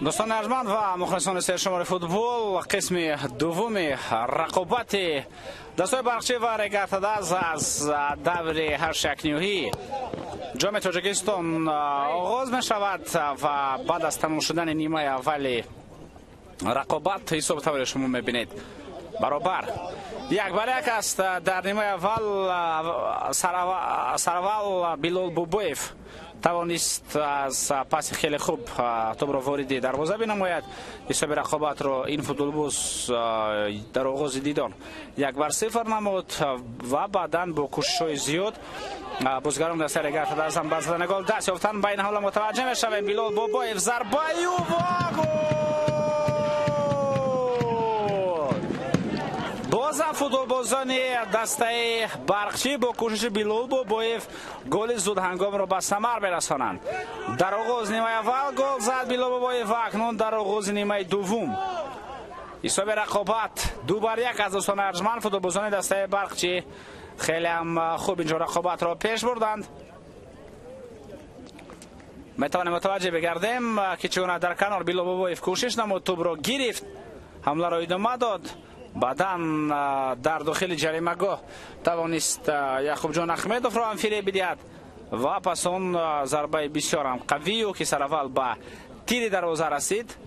Дӯстони арҷманд ва мухлисони сершумори футбол, қисми дуввуми рақобати дастаи Барқчӣ ва Регар-ТадАЗ аз даври ҳаштякниҳоӣ ҷоми Тоҷикистон оғоз мешавад ва баъд аз тамом шудани нимаи аввали рақобат ҳисоб тавре шумо мебинед баробар 1-1 аст. Дар нимаи аввал сараввал Билол Бобоев тавонист аз паси хеле хуб топро вориди дарвоза бинамояд. Ҳисоби рақобатро ин футболбоз дар оғози дидор 1-0 намуд ва баъдан бо кӯшишҳои зиёд бозигарон дастаи Регар-ТадАЗ ҳам ба задани гол даст ёфтанд. Ба ин ҳола мутаваҷҷеҳ мешавем. Билол Бобоев зарбаю ва гол! Бозам футболбозони дастаи Барқчӣ бо кӯшиши Билол Бобоев голи зудҳангомро ба самар мерасонанд. Дар оғоз нимаи аввал гол зад Билол Бобоев ва акнун дар оғози нимаи дуввум ҳисоби рақобат 2-1 аз дӯстони арҷманд. Футболбозони дастаи Барқчӣ хеле ҳам хуб инҷо рақобатро пеш бурданд. Метавонем мутаваҷҷеҳ бигардем, ки чӣ гуна дар канор Билол Бобоев кӯшиш намуд, тӯбро гирифт, ҳамларо идома дод. Баъдан дар дохили ҷаримагоҳ тавонист Яқубҷон Ахмедовро ҳам фиреб бидиҳад ва пас он зарбаи бисёрам қавию ки сараввал ба тири дарвоза расид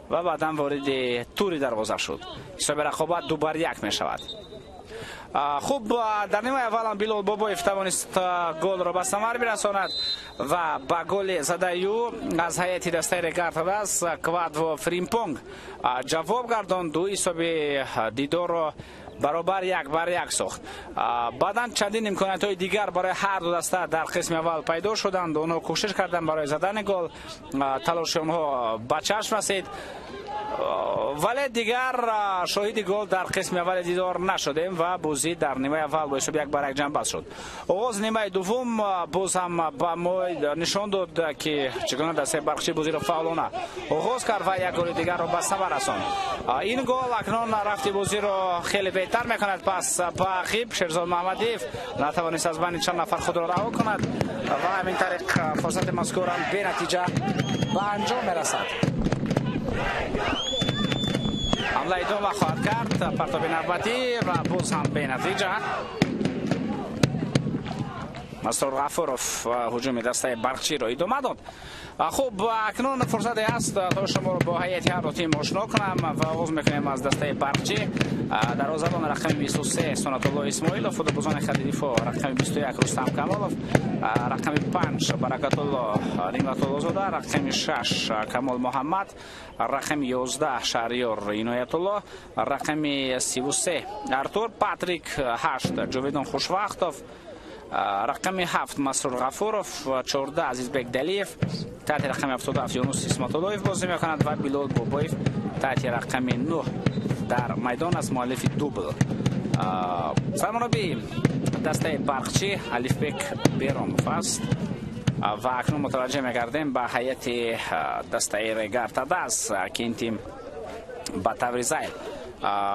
ва баъдан вориди тури дарвоза шуд. Ҳисоби рақобат 2-1 мешавад. Хуб, дар нимаи аввалам Билол Бобоев тавонист голро ба самар бирасонад ва ба голи задаи ӯ аз ҳайати дастаи Регар-ТадАЗ Квадво Фримпонг ҷавоб гардонд. Ӯ ҳисоби дидорро баробар 1-1 сохт. Баъдан чандин имкониятҳои дигар барои ҳар ду даста дар қисми аввал пайдо шуданд. Онҳо кӯшиш карданд барои задани гол, талоши онҳо ба чашм расид, вале дигар шоҳиди гол дар қисми аввали дидор нашудем ва бозӣ дар нимаи аввал бо ҳисоби 1-1 ҷамъбаст шуд. Оғози нимаи дуввум боз ҳам ба мо нишон дод, ки чӣ гуна дастаи Барқчӣ бозиро фаъолона оғоз кард ва як голи дигарро ба самар расонд. Ин гол акнун рафти бозиро хеле беҳтар мекунад. Пас ба ақиб Шерзод Маҳмадиев натавонист аз байни чанд нафар худро раҳо кунад ва ҳамин тариқ фурсати мазкурам бенатиҷа ба анҷом мерасад. Ҳамла идома хоҳад кард, партоби навбатӣ ва боз ҳам бенатиҷа. Масрур Ғафуров ҳуҷуми дастаи Барқчиро идома дод. Хуб, акнун фурсате ҳаст то шуморо бо ҳайати ҳар ду тим ошно кунам ва оғоз мекунем аз дастаи Барқчӣ. Дарвозабон рақами 23 Сонатулло Исмоилов, футболбозони хати дифоъ рақами 21 Рустам Камолов, рақами 5 Баракатулло Ниматуллозода, рақами 6 Камол Муҳаммад, рақами 11 Шаҳриёр Иноятулло, рақами 33 Артур Патрик, 8 Ҷовидон Хушвахтов, рақами 7 Масрур Ғафуров, 14 Азизбек Далиев, таҳти рақами 77 Юнус Исматуллоев бозӣ мекунад ва Билол Бобоев таҳти рақами 9 дар майдон аст, муаллифи дубл. Сармураббии дастаи Барқчӣ Алифбек Беромов аст ва акнун мутаваҷҷеҳ мегардем ба ҳайати дастаи Регар-ТадАЗ, ки ин тим ба таври зайл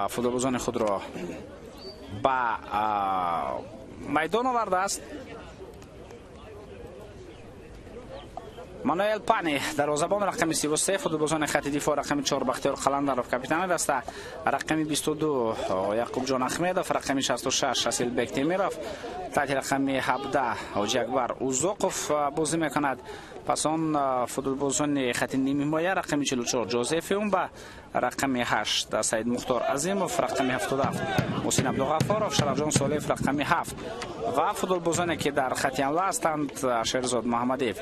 футболбозони худро ба майдон овардааст. Мануэл Пани дарвозабон рақами 33, футболбозони хати дифоъ рақами 4 Бахтиёр Қаландаров, капитани даста, рақами 22 Яқубҷон Ахмедов, рақами 66 Асилбек Темиров, таҳти рақами 17 Ҳоҷи Акбар Узоқов бозӣ мекунад. Пас он футболбозони хати нимҳимоя рақами 44 Ҷозеф Юмба, рақами 8 Саид Мухтор Азимов, рақами 77 Муҳсин Абдуғаффоров, Шарафҷон Солиев рақами 7 ва футболбозоне ки дар хати ҳамла ҳастанд Шерзод Муҳаммадиев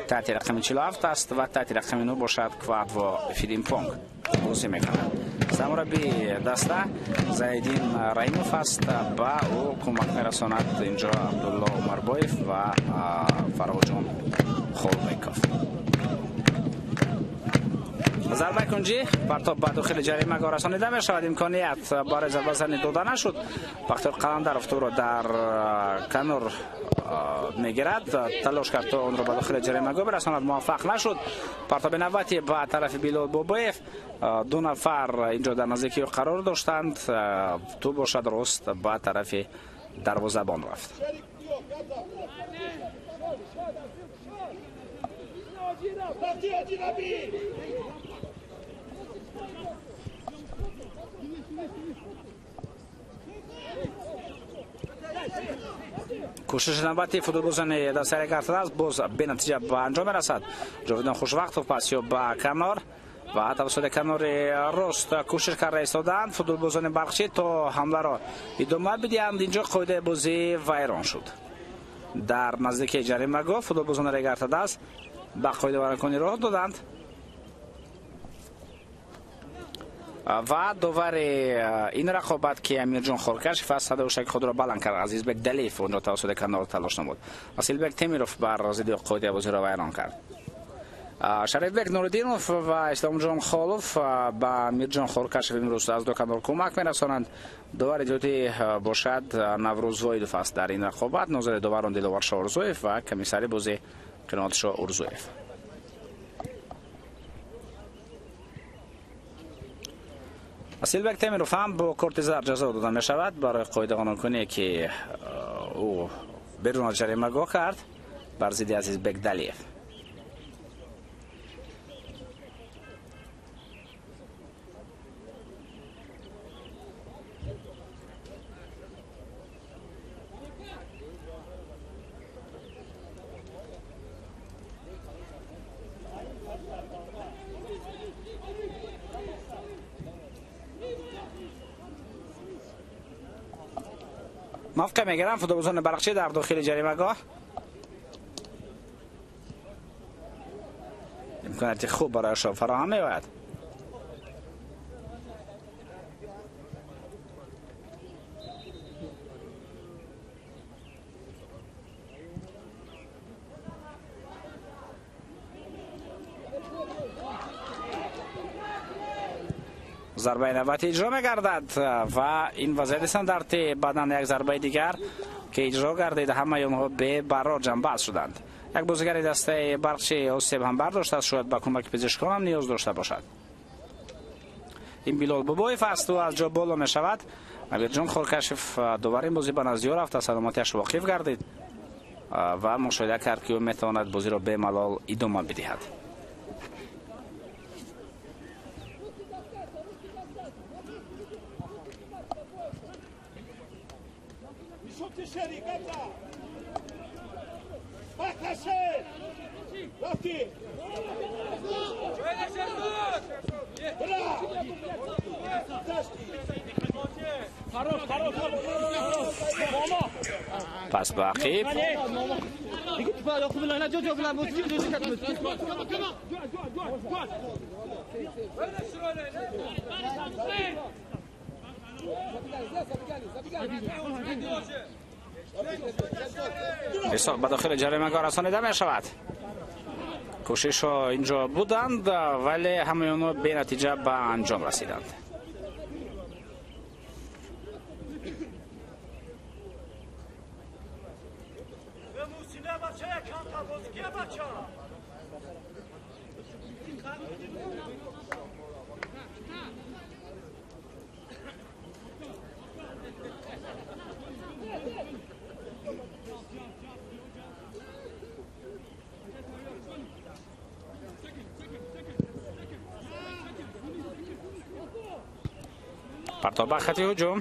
таҳти рақами 47 аст ва таҳти рақами 9 бошад Квадво Филимпонг бозӣ мекунад. Сармураббии даста Зайдин Раимов аст, ба ӯ кӯмак мерасонад инҷо Абдулло Умарбоев ва Фарҳоҷон Холбеков. Зарбаи кунҷӣ партоб ба дохили ҷаримагоҳ расонида мешавад. Имконият барои зарбазанӣ дода нашуд. Бахтиёр Қаландаров тӯбро дар канор мегирад, талош кард то онро ба дохили ҷаримагоҳ бирасонад, муваффақ нашуд. Партоби навбатӣ ба тарафи Билол Бобоев. Ду нафар инҷо дар наздикии ӯ қарор доштанд, тӯб бошад рост ба тарафи дарвозабон рафт. Кӯшиши навбати футболбозони дастаи Регар-ТадАЗ боз бенатиҷа ба анҷом мерасад. Ҷовидон Хушвақтов пас ё ба канор ва тавассути канори рост кӯшиш карда истоданд футболбозони Барқчӣ то ҳамларо идома бидиҳанд. Инҷо қоидаи бозӣ вайрон шуд. Дар наздикии ҷаримагоҳ футболбозони Регар-ТадАЗ ба қоидавайронкунӣ роҳ доданд ва довари ин рақобат, ки Амирҷон Хоркашев аст, садои ҳушаки худро баланд кард. Азизбек Далиев онҷо тавассути канор талош намуд. Асилбек Темиров бар зидди қоидаи бозиро вайрон кард. Шарифбек Нуриддинов ва Исломҷон Холов ба Амирҷон Хоркашев имрӯз аз ду канор кӯмак мерасонанд. Довари ҷудӣ бошад Наврӯз Воидов аст дар ин рақобат. Нозири доварон Диловаршо Урзуев ва комиссари бозӣ Қиноатшо Урзуев. Асилбек Темиров ҳам бо корти зард ҷазо дода мешавад барои қоидағонокуние, ки ӯ берун аз ҷаримагоҳ кард бар зидди Азизбек Далиев. Мавқеъ мегиранд футболбозони Барқчӣ дар дохили ҷаримагоҳ. Имконияти хуб барояшон фароҳам меояд. Зарбаи навбатӣ иҷро мегардад ва ин вазъияти стандарти баъдан як зарбаи дигар, ки иҷро гардид, ҳамаи онҳо бебарор ҷамъбаст шуданд. Як бозигари дастаи Барқчӣ осеб ҳам бардоштааст, шояд ба кӯмаки пизишкон ҳам ниёз дошта бошад. Ин Билол Бобоев аст, ӯ аз ҷо боло мешавад. Амирҷон Хоркашев довари ин бозӣ ба назди ӯ рафта, саломатиаш воқиф гардид ва мушоҳида кард, ки ӯ метавонад бозиро бемалол идома бидиҳад. Пас ба ақиб исоқ ба дохили ҷаримагоҳ расонида мешавад. Кӯшишҳо инҷо буданд, вале ҳамаи онҳо бенатиҷа ба анҷом расиданд. Партоб ба хати ҳуҷум.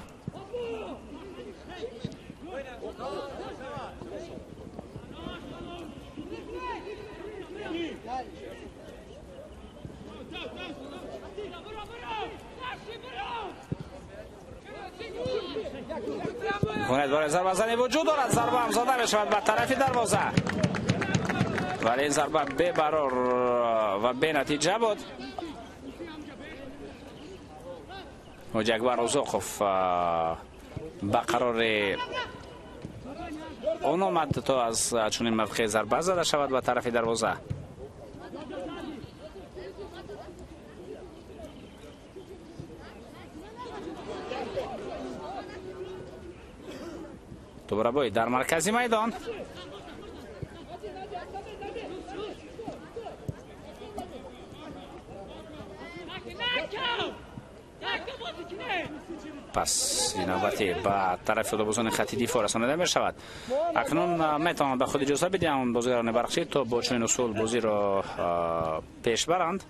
Имконият барои зарбазанӣ вуҷуд дорад. Зарба ҳам зада мешавад ба тарафи дарвоза, вале ин зарба бебарор ва бенатиҷа буд. Ҳоҷи Акбар Узоқов ба қарори он омад, то аз чунин мавқеъ зарба зада шавад ба тарафи дарвоза. Дубора дар маркази майдон. Пас навбати ба тарафи футболбозони хати дифоъ расонида мешавад. Акнун метавонанд ба худ иҷоза бидиҳанд бозигарони Барқчӣ то бо чунин усул бозиро пеш баранд,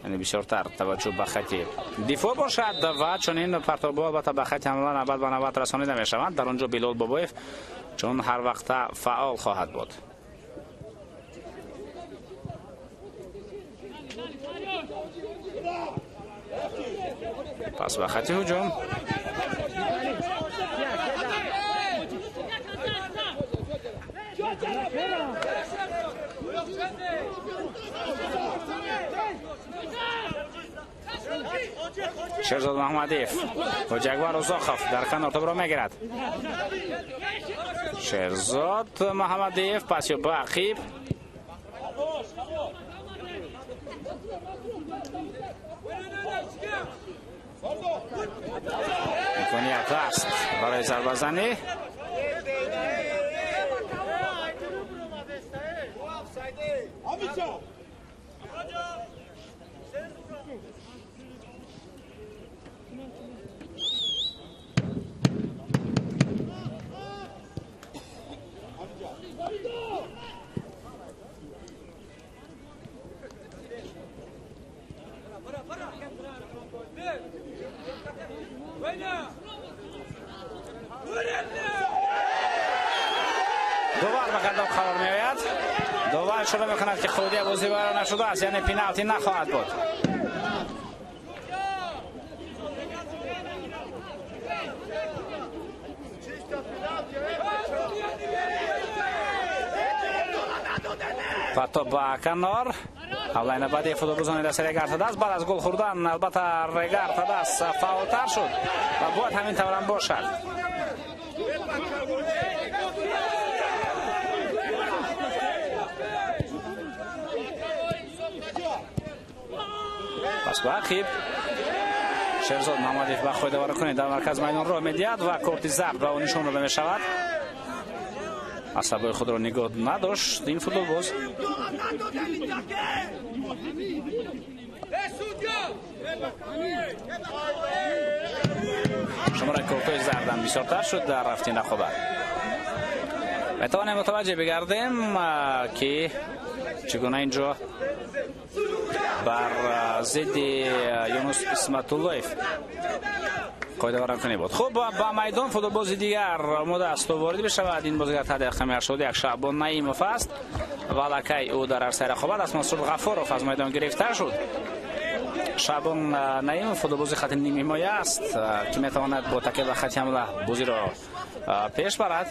яъне бисёртар таваҷҷӯҳ ба хати дифоъ бошад ва чунин партобҳо албатта ба хати ҳамла навбат ба навбат расонида мешаванд. Дар он ҷо Билол Бобоев чун ҳар вақта фаъол хоҳад буд. Пас ба хати ҳуҷум. Шерзод Маҳмадиев, Ҳоҷиакбар Узоқов дар канор тобро мегирад. Шерзод Маҳмадиев пас ё ба ақиб. Имконият аст барои зарбазанӣ. Довар ба гардоб қарор меояд. Довар ишора мекунад, ки хурдия бозӣ вайрон нашудааст, яъне пеналти нахоҳад буд. Ва то ба канор. Ҳамлаи навбатии футболбозони дастаи Регар ТадАЗ баъд аз гол хӯрдан албатта Регар ТадАЗ фаъолтар шуд ва бояд ҳамин таврам бошад. Пас ба ақиб Шерзод Маҳмадиев ба қоидаваракунӣ дар маркази майдон роҳ медиҳад ва корти зард ба ӯ нишон дода мешавад. Асабои худро нигоҳ надошт ин футболбоз. Шумораи кортҳои зардам бисёртар шуд дар рафти рақобат. Метавонем мутаваҷҷеҳ бигардем, ки чӣ гуна инҷо бар зидди Юнус Исматуллоев қоидаваракунӣ буд. Хуб, ба майдон футболбози дигар омода аст то ворид бишавад. Ин бозигар таҳти рақами 81 Шаъбон Наимов аст ва аллакай ӯ дар арсаи рақобат аст. Мансур Ғафуров аз майдон гирифта шуд. Шаъбон Наимов футболбози хати нимҳимоя аст, ки метавонад бо такя ба хати ҳамла бозиро пеш барад.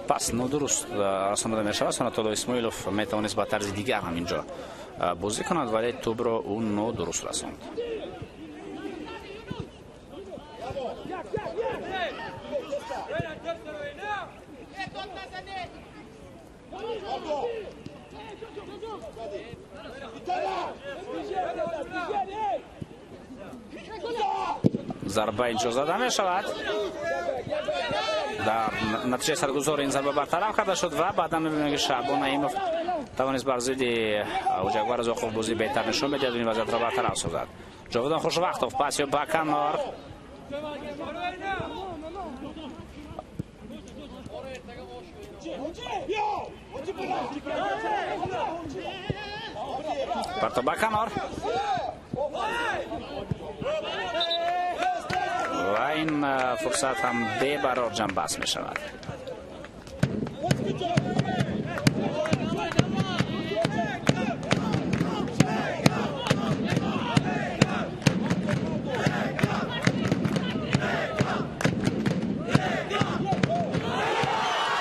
Пас нодуруст расонида мешавад. Сонатулло Исмоилов метавонист ба тарзи дигар ҳам инҷо бозӣ кунад, вале тӯбро ӯ нодуруст расонд. Зарба инҷо зада мешавад. Дар натиҷаи саргузори ин зарба бартараф карда шуд ва баъдан мебинем, ки Шаъбон Наимов тавонист бар зидди Ҳоҷиакбар Узоқов бозии беҳтар нишон медиҳад, ин вазъиятро бартараф созад. Ҷовидон Хушвақтов пас ё ба канор. Парто ба канор. Ва ин фурсат ҳам бебарор ҷамъбаст мешавад.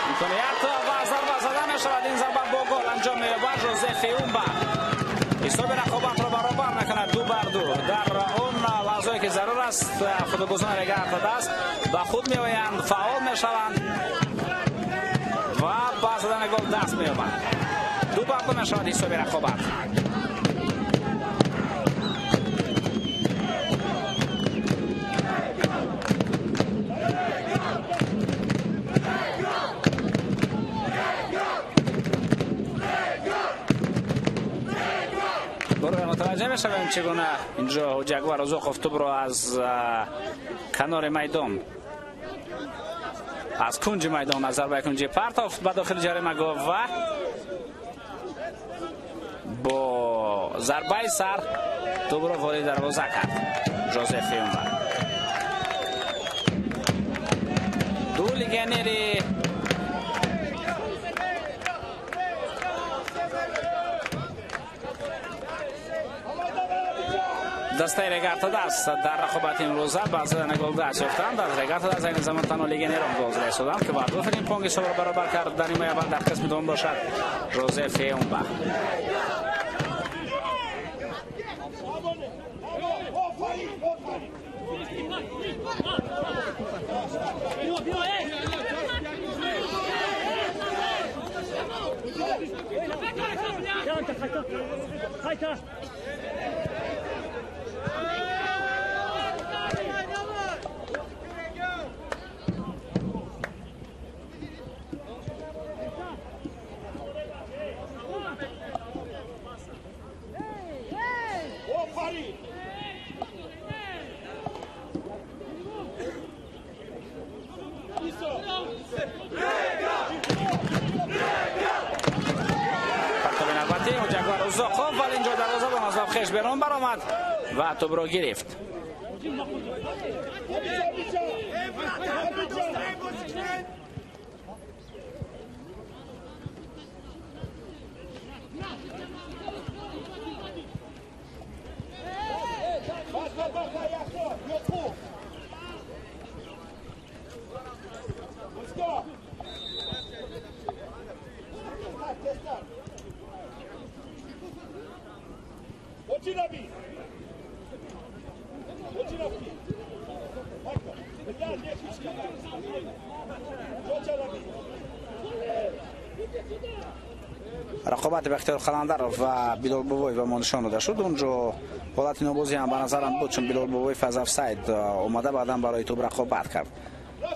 Имконият ва зарба зада мешавад. Ин зарба бо гол анҷом меёбад. Жозе Феумба ҳисоби рақобатро баробар мекунад 2-2. Дар он лаҳзое ки зарур аст, футболбозони Регар ТадАЗ ба худ меоянд, фаъол мешаванд ва ба задани гол даст меёбанд. 2-2 мешавад ҳисоби рақобат. мешавем, чӣ гуна инҷо Ҳоҷи Акбар Узоқов тӯбро аз канори майдон, аз кунҷи майдон, аз зарбаи кунҷи партофт ба дохили ҷаримагоҳ ва бо зарбаи сар тӯбро ворид дарвоза кард Жозеф Юмба. Ду легионери дастаи Регар-ТадАЗ дар рақобати имрӯза ба задани гол даст ёфтанд. Аз Регар-ТадАЗ айни замон танҳо легионерон гол зада истоданд, ки Вардо Фримпонг ҳисобро баробар кард. Дар нимаи аввал дар қисми дуввум бошад Жозеф Юмба. Узоқов, вале инҷо дарвозабон аз хеш берун баромад ва тӯбро гирифт. Рақобати Бахтиёр Қаландаров ва Билол Бобоев ба мо нишон дода шуд. Унҷо ҳолати нобозӣ ҳам ба назарам буд, чун Билол Бобоев аз офсайд омада баъдан барои тӯб рақобат кард.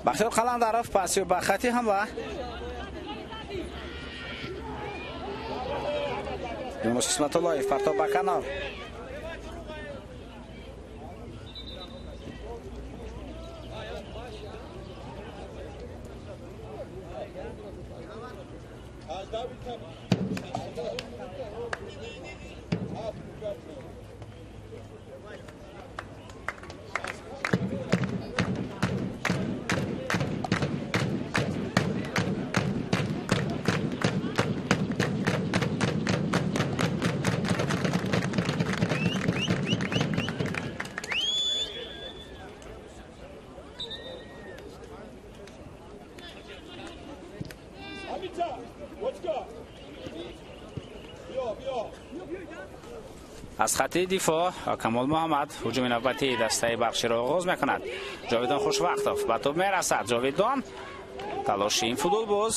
Бахтиёр Қаландаров паси ба хати ҳамла. Юнус Исматуллоев партоб ба канор. Аз хати дифоъ Камол Муҳаммад ҳуҷуми навбатии дастаи Барқчиро оғоз мекунад. Ҷовидон Хушвақтов ба тӯб мерасад. Ҷовидон талоши ин футболбоз,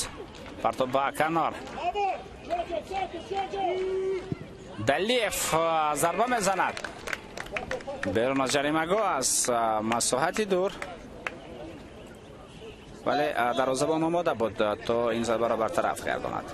партоб ба канор. Далиев зарба мезанад берун аз ҷаримагоҳ аз масоҳати дур, вале дарвозабон омода буд то ин зарбаро бартараф гардонад.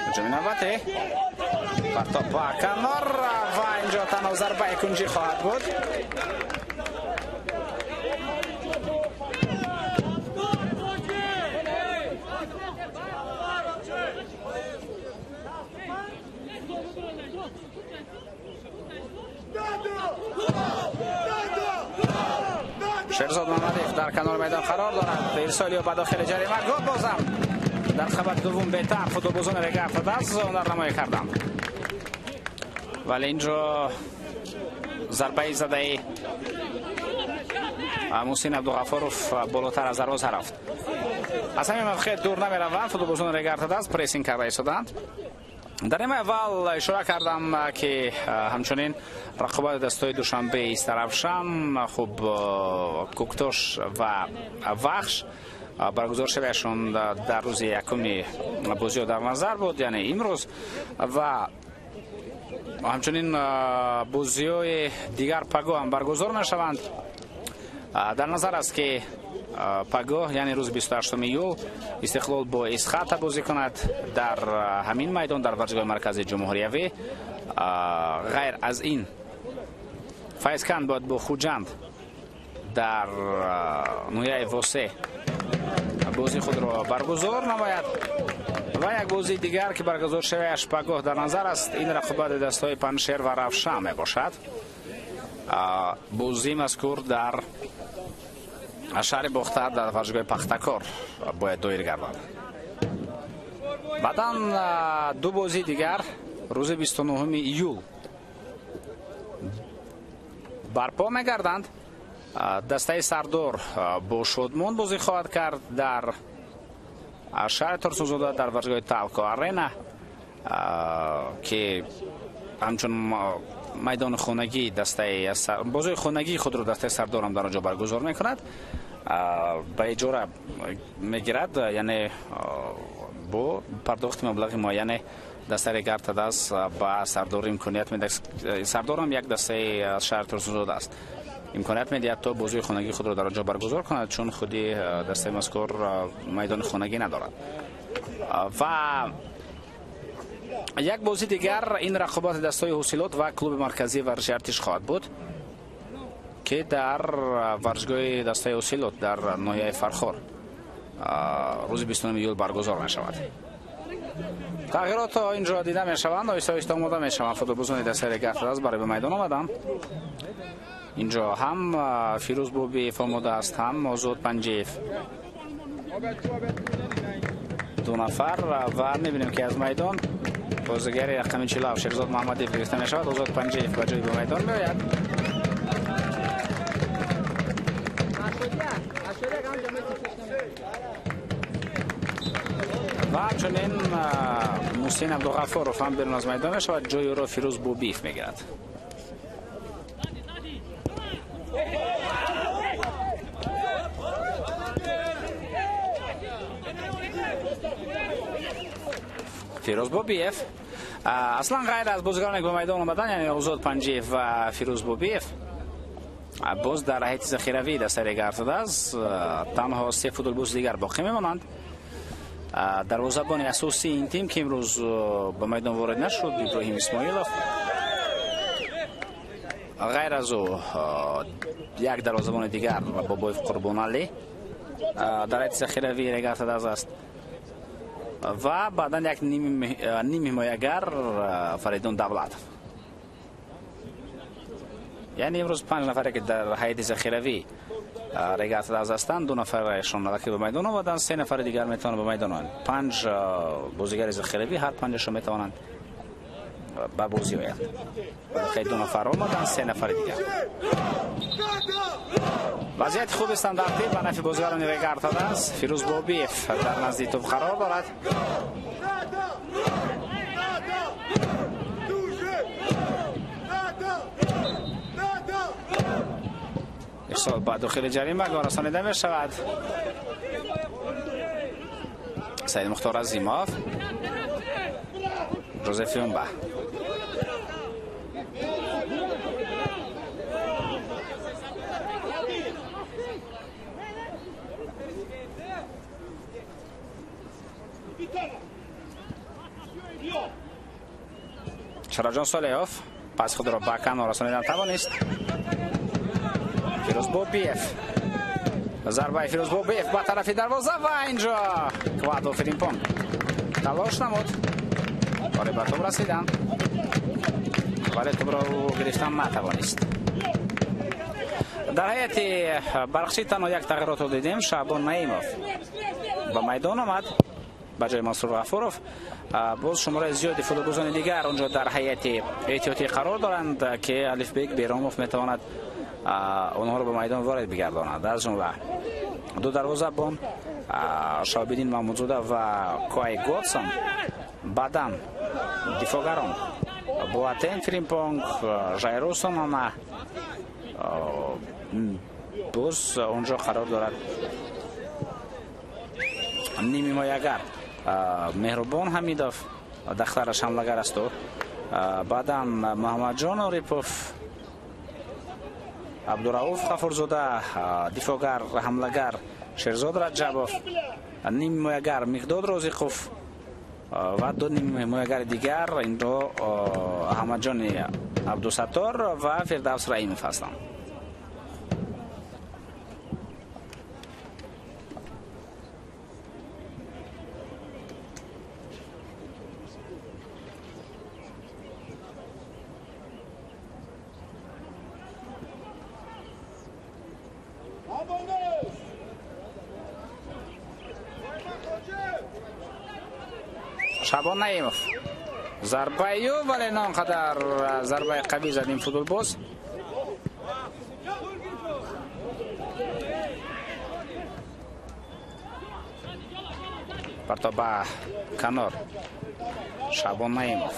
ҳуҷуми навбатӣ партоб ба канор ва инҷо танҳо зарбаи кунҷӣ хоҳад буд. Шерзод Мамадиев дар канори майдон қарор дорад. Ирсолиё ба дохили ҷарима, гол бозам дар қабати дуввум беҳтар футболбозони Регар-ТадАЗ ҳунарнамоӣ карданд, вале инҷо зарбаи задаи Муҳсин Абдуғафоров болотар аз дарвоза рафт. Аз ҳамин мавқеият дур намераванд. Футболбозони Регар-ТадАЗ прессинг карда истоданд. Дар нимаи аввал ишора кардам, ки ҳамчунин рақобати дастҳои Душанбе, Истаравшан, хуб, Куктош ва Вахш баргузор шавияшон дар рӯзи якуми бозиҳо дар назар буд, яъне имрӯз, ва ҳамчунин бозиҳои дигар пагоҳ ҳам баргузор мешаванд. Дар назар аст, ки пагоҳ, яъне рӯзи 28 июл, Истиқлол бо Исхата бозӣ кунад дар ҳамин майдон, дар варзишгоҳи марказии ҷумҳуриявӣ. Ғайр аз ин, Файзканд бояд бо Хуҷанд дар ноҳияи Восе бозии худро баргузор намояд ва як бозии дигар, ки баргузор шавияш пагоҳ дар назар аст, ин рақобати дастҳои Панҷшер ва Равшан мебошад. Бозии мазкур дар шаҳри Бохтар дар варзишгоҳи Пахтакор бояд доир гардад. Баъдан ду бозии дигар рӯзи 29 июл барпо мегарданд. Дастаи Сардор бо Шодмон бозӣ хоҳад кард дар шаҳри Турсунзода дар варзишгоҳи Талко Арена, ки ҳамчун майдони хонагии дастаи бозии хонагии худро дастаи Сардорам дар он ҷо баргузор мекунад, ба иҷора мегирад, яъне бо пардохти маблағи муайяне дастаи Регар-ТадАЗ ба Сардор имконият медиҳад. Сардорам як дастаи аз шаҳри Турсунзода аст, имконият медиҳад то бозии хонагии худро дар он ҷо баргузор кунад, чун худи дастаи мазкур майдони хонагӣ надорад. Ва як бозии дигар ин рақобати дастҳои Ҳосилот ва клуби марказии варзиши Артиш хоҳад буд, ки дар варзишгоҳи дастаи Ҳосилот дар ноҳияи Фархор рӯзи 29 июл баргузор мешавад. Тағйиротҳо инҷо дида мешаванд, оҳиста оҳиста омода мешаванд футболбозони дастаи Регар-ТадАЗ барои ба майдон омадан. Инҷо ҳам Фирӯз Бобиев омода аст, ҳам Озод Панҷиев, ду нафар, ва мебинем, ки аз майдон бозигари рақами 47 Шерзод Муҳаммадиев гирифта мешавад. Озод Панҷиев ба ҷои ба майдон меояд. Ва ҳамчунин Муҳсин Абдуғаффоров ҳам берун аз майдон мешавад, ҷои ӯро Фирӯз Бобиев мегирад. Фирӯз Бобиев аслан ғайр аз бозигароне, ки ба майдон омадан, яъне Озод Панҷиев ва Фирӯз Бобиев, боз дар ҳайати захиравӣ дастаи Регар-ТадАЗ танҳо се футболбози дигар боқӣ мемонанд. Дарвозабони асосии ин тим, ки имрӯз ба майдон ворид нашуд, Иброҳим Исмоилов. Ғайр аз ӯ як дарвозабони дигар, Бобоев Қурбоналӣ, дар ҳайати захиравии Регар-ТадАЗ аст ва баъдан як ним ҳимоягар Фаридун Давлатов. Яъне имрӯз панҷ нафаре, ки дар ҳайати захиравӣ Регар-ТадАЗ ҳастанд, ду нафарашон аллакай ба майдон омаданд, се нафари дигар метавонанд ба майдон оянд. Панҷ бозигари захиравӣ, ҳар панҷашон метавонанд ба бозӣ оянд. Аллакай ду нафар омаданд, се нафари дигар. Вазъияти хуби стандартӣ ба нафи бозигарони Регар-ТадАЗ. Фирӯз Бобиев дар назди тӯб қарор дорад. Ирсол ба дохили ҷаримагоҳ расонида мешавад. Саид Мухтор Азимов, Жозеф Юмба. Шарафҷон Солеҳов пас худро ба канор расонидан тавонист. Фирӯз Бобиев, зарбаи Фирӯз Бобиев ба тарафи дарвоза ва инҷо Квадо Фиримпон талош намуд барои ба тӯб расидан, вале тӯбро гирифтан натавонист. Дар ҳайати Барқчӣ танҳо як тағйиротро дидем. Шаъбон Наимов ба майдон омад ба ҷои Мансур Ғафуров. Боз шумораи зиёди футболбозони дигар онҷо дар ҳайати эҳтиётӣ қарор доранд, ки Алифбек Беромов метавонад онҳоро ба майдон ворид бигардонад. Аз ҷумла ду дарвозабон Шаҳобиддин Маҳмудзода ва Коай Годсон, баъдан дифоъгарон Боатен Фримпонг, Жайрусон ана боз онҷо қарор дорад нимҳимоягар Меҳрубон Ҳамидов, дахтараш ҳамлагар аст ӯ. Баъдан Муҳаммадҷон Орипов, Абдурауф Ғафурзода, дифоъгар ҳамлагар Шерзод Раҷабов, нимҳимоягар Миқдод Розиқов ва ду нимҳимоягари дигар инро Аҳмадҷони Абдусаттор ва Фирдавс Раимов ҳастанд. Шабон Наимов зарбаи ӯ, вале на он қадар зарбаи қавӣ зад ин футболбоз. Парто ба канор Шабон Наимов,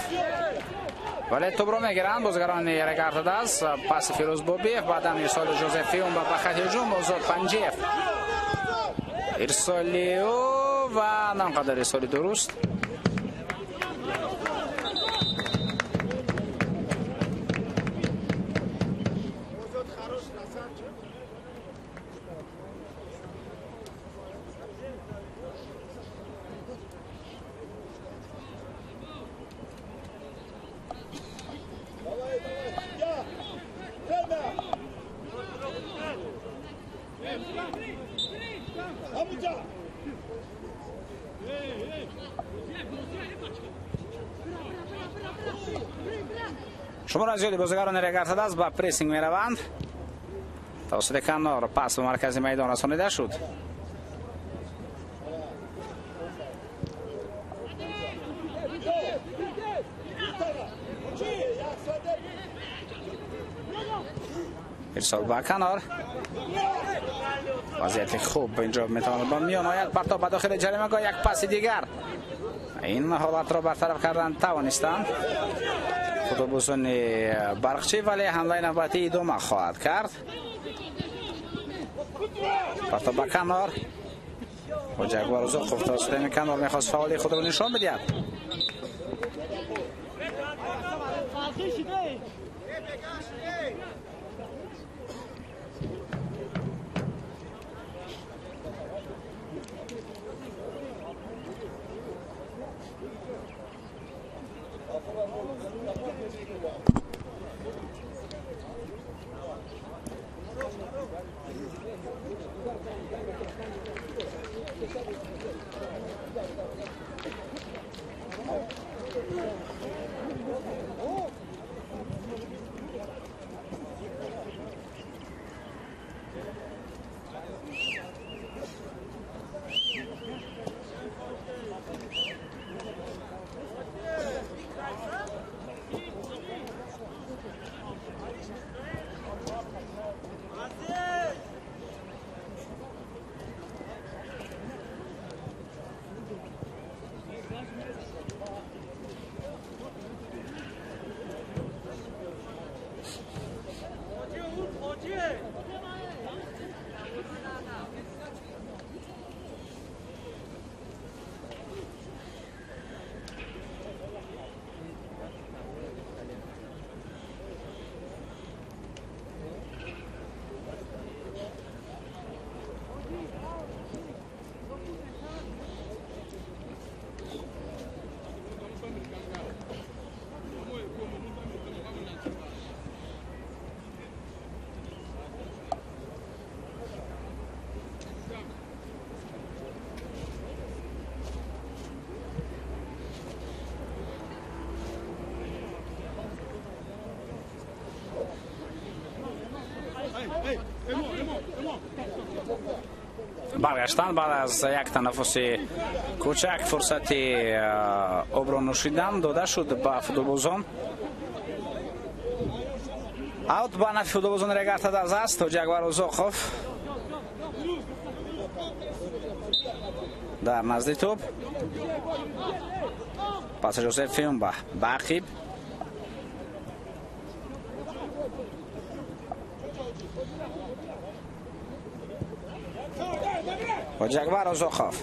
вале тӯбро мегиранд бозигарони Регар-ТадАЗ. Паси Фирӯз Бобиев, баъдан ирсоли Жозеф Фиум ба хати ҳуҷум. Озод Панҷиев, ирсоли ӯ ва на он қадар ирсоли дуруст. Шумора зиёди бозигарони Регар-ТадАЗ ба прессинг мераванд. Тавассути канор пас ба маркази майдон расонида шуд. Ирсол ба канор. Вазъияти хуб инҷо метавонад ба миён ояд. Партоб ба дохили ҷаримагоҳ, як паси дигар. Ин ҳолатро бартараф кардан тавонистанд футболбозони Барқчӣ, вале ҳамлаи навбатӣ идома хоҳад кард. Партоб ба канор. Хоҷа Акбар Узуқов тавассути канор мехост фаъолии худро нишон бидиҳад. Баргаштан баъд аз як танаффуси кӯчак фурсати обро нӯшидан дода шуд ба футболбозон. Аут ба нафи футболбозони Регар-ТадАЗ аст. Ҳоҷиакбар Узоқов дар назди тӯб. Пас Жозеф Фиумба ба ақиб. Ҳоҷиакбар Узоқов.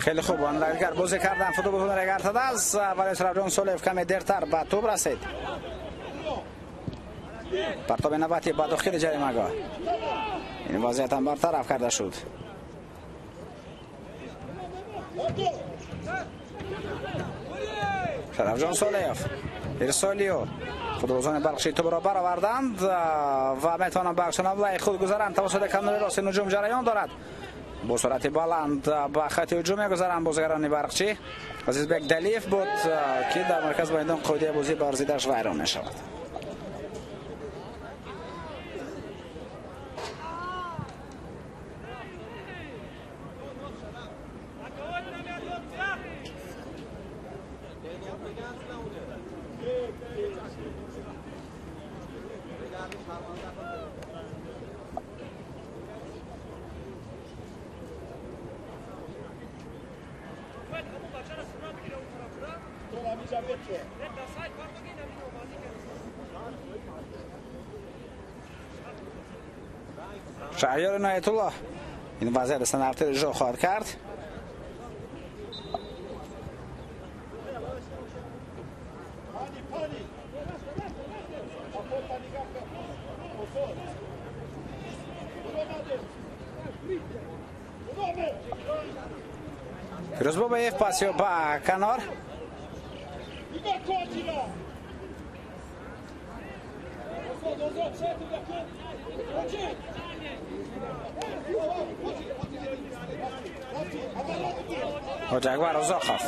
Хеле хуб агар бозӣ кардан футболбозони Регар-ТадАЗ, вале Шарафҷон Солеев каме дертар ба тӯб расид. Партоби навбатӣ ба дохили ҷаримагоҳ. Ин вазъият ҳам бартараф карда шуд. Шарафҷон Солеев, Ирсолио футболбозони Барқчӣ тӯбро бароварданд ва метавонанд ба аксуламлаи худ гузаранд. Тавассути канори рости нуҷум ҷараён дорад. Бо суръати баланд ба хати ҳуҷум мегузаранд бозигарони Барқчӣ. Азизбек Далиев буд, ки дар маркази майдон қоидаи бозӣ бар зиддаш вайрон мешавад. Шаҳриёр Иноятуллоҳ ин вазъият стандарти иҷро хоҳад кард. Фирӯз Бобоев пасиё ба канор. Ҳоҷиакбар Узоқов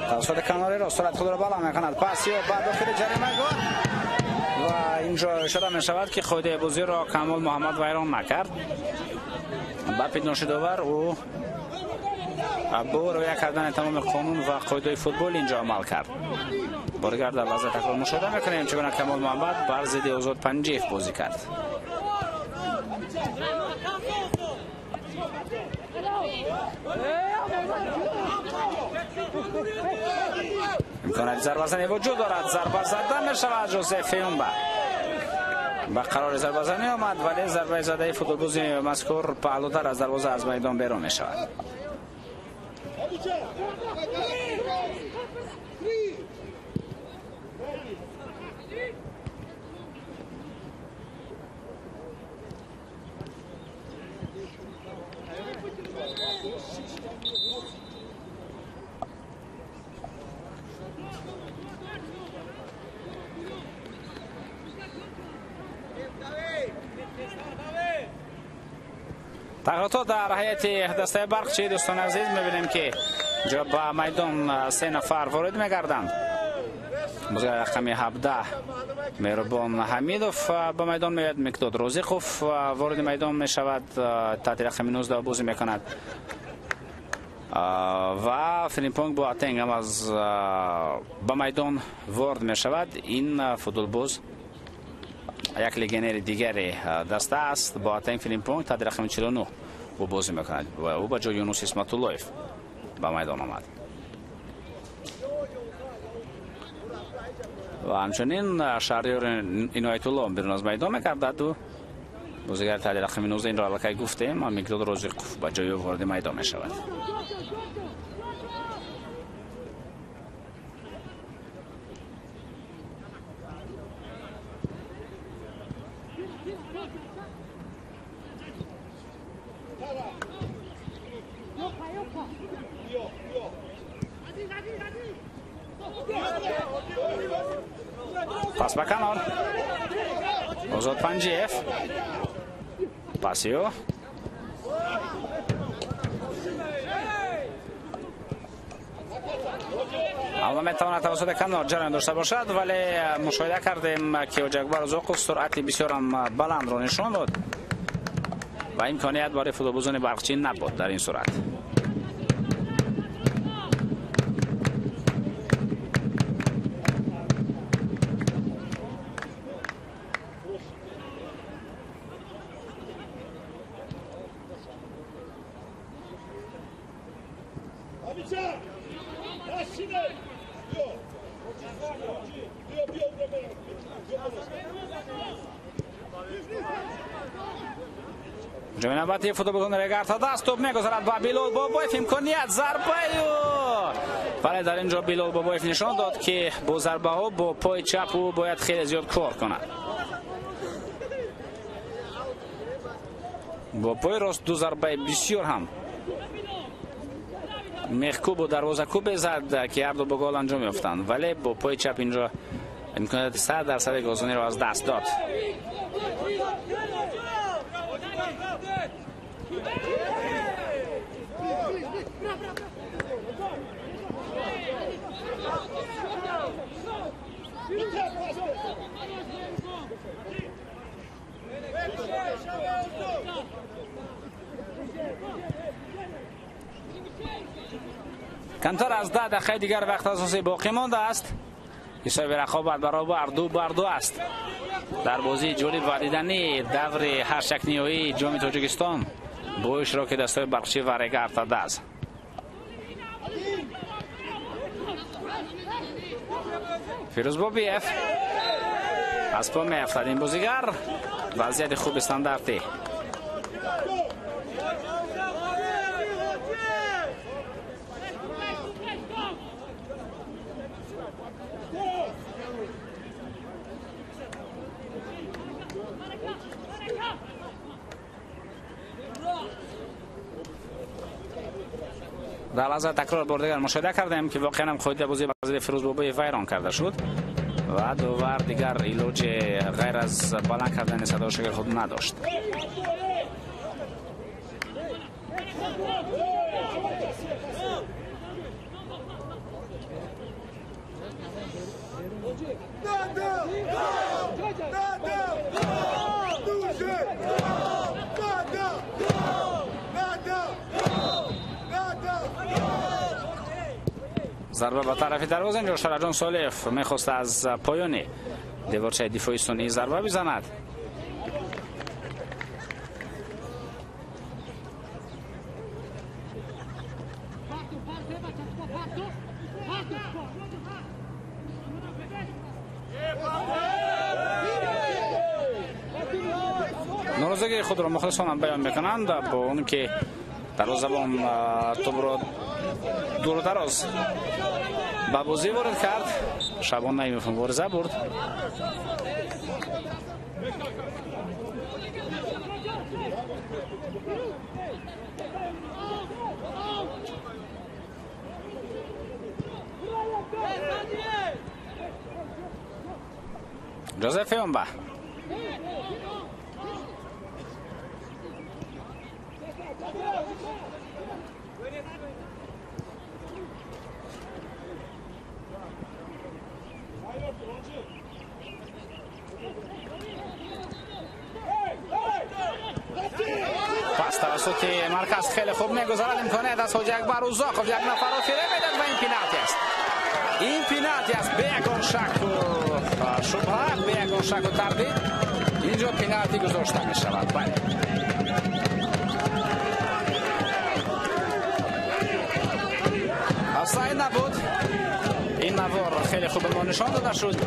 тавассути канори рост суръати худро бало мекунад. Пасиё ба дохили ҷаримагоҳ ва инҷо ишора мешавад, ки қоидаи бозиро Камол Муҳаммад вайрон накард. Ба пидноши довар ӯ бо риоя кардани тамоми қонун ва қоидаи футбол инҷо амал кард. Боригар дар лаҳза такрор мушоҳида мекунем, чӣ гуна Камол Муҳаммад бар зидди Озод Панҷиев бозӣ кард. Имконияти зарбазанӣ вуҷуд дорад. Зарба зада мешавад. Жозеф Фиумба ба қарори зарбазанӣ омад, вале зарбаи задаи футболбози мазкур паҳлӯтар аз дарвоза аз майдон берун мешавад. Тағйиротҳо дар ҳайати дастаи Барқчӣ, дӯстони азиз, мебинем, ки инҷо ба майдон се нафар ворид мегарданд. Бозигари рақами 17 Меҳрубон Ҳамидов ба майдон меояд. Миқдод Розиқов вориди майдон мешавад, таҳти рақами 19 бозӣ мекунад. Ва Филимпонг Боатенг ҳам аз ба майдон ворид мешавад. Ин футболбоз як легионери дигари даста аст. Боатенг Филимпонг таҳти рақами 49 ӯ бозӣ мекунад ва ӯ ба ҷои Юнус Исматуллоев ба майдон омад. Ва ҳамчунин Шаҳриёр Иноятулло берун аз майдон мекардад. Ӯ бозигари таҳти рақами 19, инро аллакай гуфтем, Миқдод Розиқов ба ҷои ӯ вориди майдон мешавад. Пас ба канор. Озод Панҷиев. Пасиё. Аммо метавонад тавассути канор ҷараён дошта бошад, вале мушоҳида кардем, ки Ҳоҷиакбар Узоқов суръати бисёрам баландро нишон дод ва имконият барои футболбозони Барқчӣ набуд дар ин сурат. ҳуҷуми навбатии футболбозони Регар ТадАЗ, тӯб мегузарад ба Билол Бобоев, имконият зарбаю, вале дар ин ҷо Билол Бобоев нишон дод, ки бо зарбаҳо бо пои чап ӯ бояд хеле зиёд кор кунад. Бо пои рост ду зарбаи бисёр ҳам мехкубу дарвозакубе зад, ки ҳарду бо гол анҷом ёфтанд, вале бо пои чап инҷо имконияти 100% голзаниро аз даст дод. Камтар аз 10 дақиқаи дигар вақт асосӣ боқӣ мондааст. Ҳисоби рақобат баробар 2-2 аст. Дар бозии ҷолиб ва дидании даври ҳаштякниҳоии Ҷоми Тоҷикистон бо иштироки дастҳои Барқчӣ ва Регар ТадАЗ. Фирӯз Бобиев аз по меафтад. Ин бозигар вазъияти хуби стандартӣ. Дар лаҳзаи такрор бор дигар мушоҳида кардем, ки воқеан ҳам қоидаи бозӣ ба зидди Фирӯз Бобоев вайрон карда шуд ва довар дигар илоҷи ғайр аз баланд кардани садошаги худ надошт. Зарба ба тарафи дарвоза. Инҷо Шараҷон Солиев мехост аз поёни деворчаи дифои сунъӣ зарба бизанад. Норозигии худро мухлисонам баён мекунанд бо он ки дарвозабон тӯбро дуру дароз ба бозӣ ворид кард. Шабон Наимов мубориза бурд. Жозеф Юмба. Пас тавассути марказ хеле хуб мегузарад. Имконият аз Ҳоҷи Акбар Узоқов, як нафарро фиреб медиҳад ва ин пеналти аст. Ин пеналти аст бе ягон шаку шубҳа, бе ягон шаку тардид. Инҷо пеналти гузошта мешавад. Бале. Офсайд набуд. Ин навор хеле хуб ба мо нишон дода шуд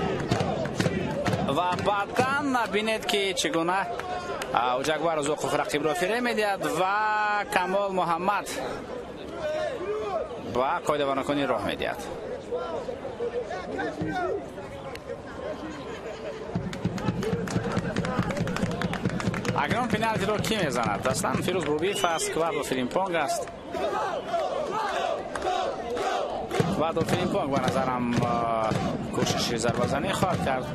ва баъдан бинед, ки чӣ гуна Ҳоҷи Акбар Узоқов рақибро фиреб медиҳад ва Камол Муҳаммад ба қоидавайронкунӣ роҳ медиҳад. Акнун пеналтиро кӣ мезанад? Аслан Фирӯз Бобиев аст, Квадо Филимпонг аст. Квадо Филимпонг ба назарам кӯшиши зарбазанӣ хоҳад кард.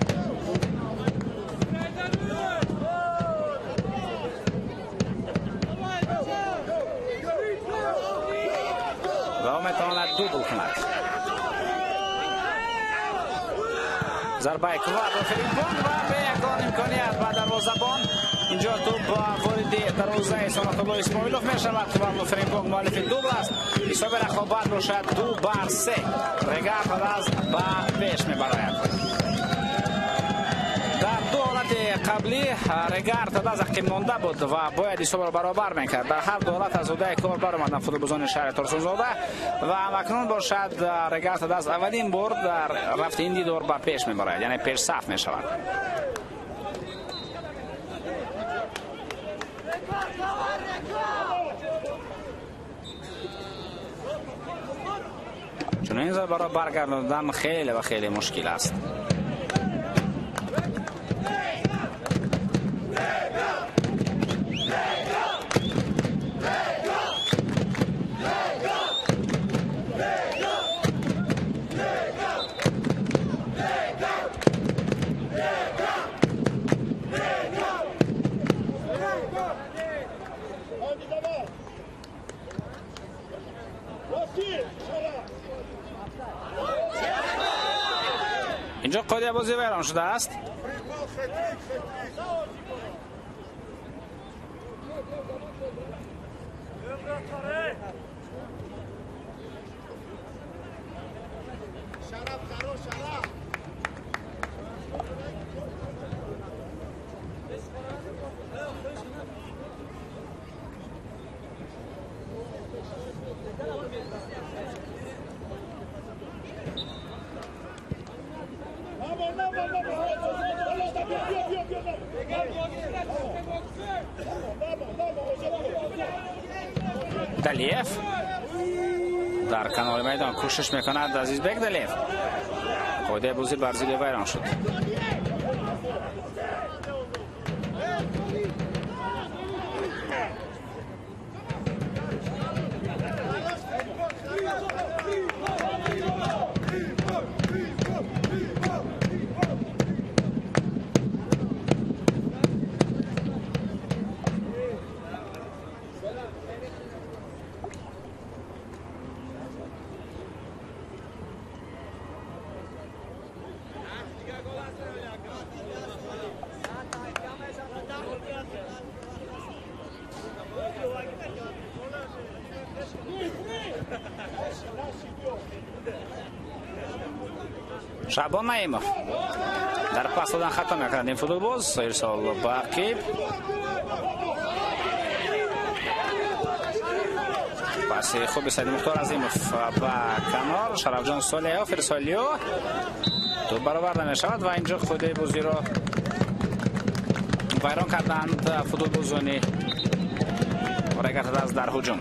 Ва ӯ метавонад дубл кунад. Зарбаи Квадо Филимпонг ва бе ягон имконият ба дарвозабон. Инҷо тӯб ба вориди дарвозаи Санатулло Исмоилов мешавад. Квадо Филимпонг муаллифи дубл аст. Ҳисоби рақобат бошад 2-3. Регар ТадАЗ ба пеш мебарояд. Дар ду ҳолати қаблӣ Регар ТадАЗ ақиб монда буд ва бояд ҳисобро баробар мекард. Дар ҳар ду ҳолат аз ӯдаи кор баромаданд футболбозони шаҳри Турсунзода ва ҳамакнун бошад Регар ТадАЗ аввалин бор дар рафти ин дидор ба пеш мебарояд, яъне пешсаф мешавад. Чунин зарбаро баргардондан хеле ва хеле мушкил аст. اینجا قاعده بازی ویران شده است. Далиев дар канори майдон кӯшиш мекунад. Азизбек Далиев, қоидаи бозӣ бар зидди вайрон шуд. Шаъбон Наимов дар пас додан хато мекунад ин футболбоз. Ирсол ба ақиб, паси хуби Саид Мухтор Азимов ба канор. Шарафҷон Солиҳов, ирсолиё тӯб бароварда мешавад ва инҷо қоидаи бозиро вайрон карданд футболбозони Регар-ТадАЗ дар ҳуҷум.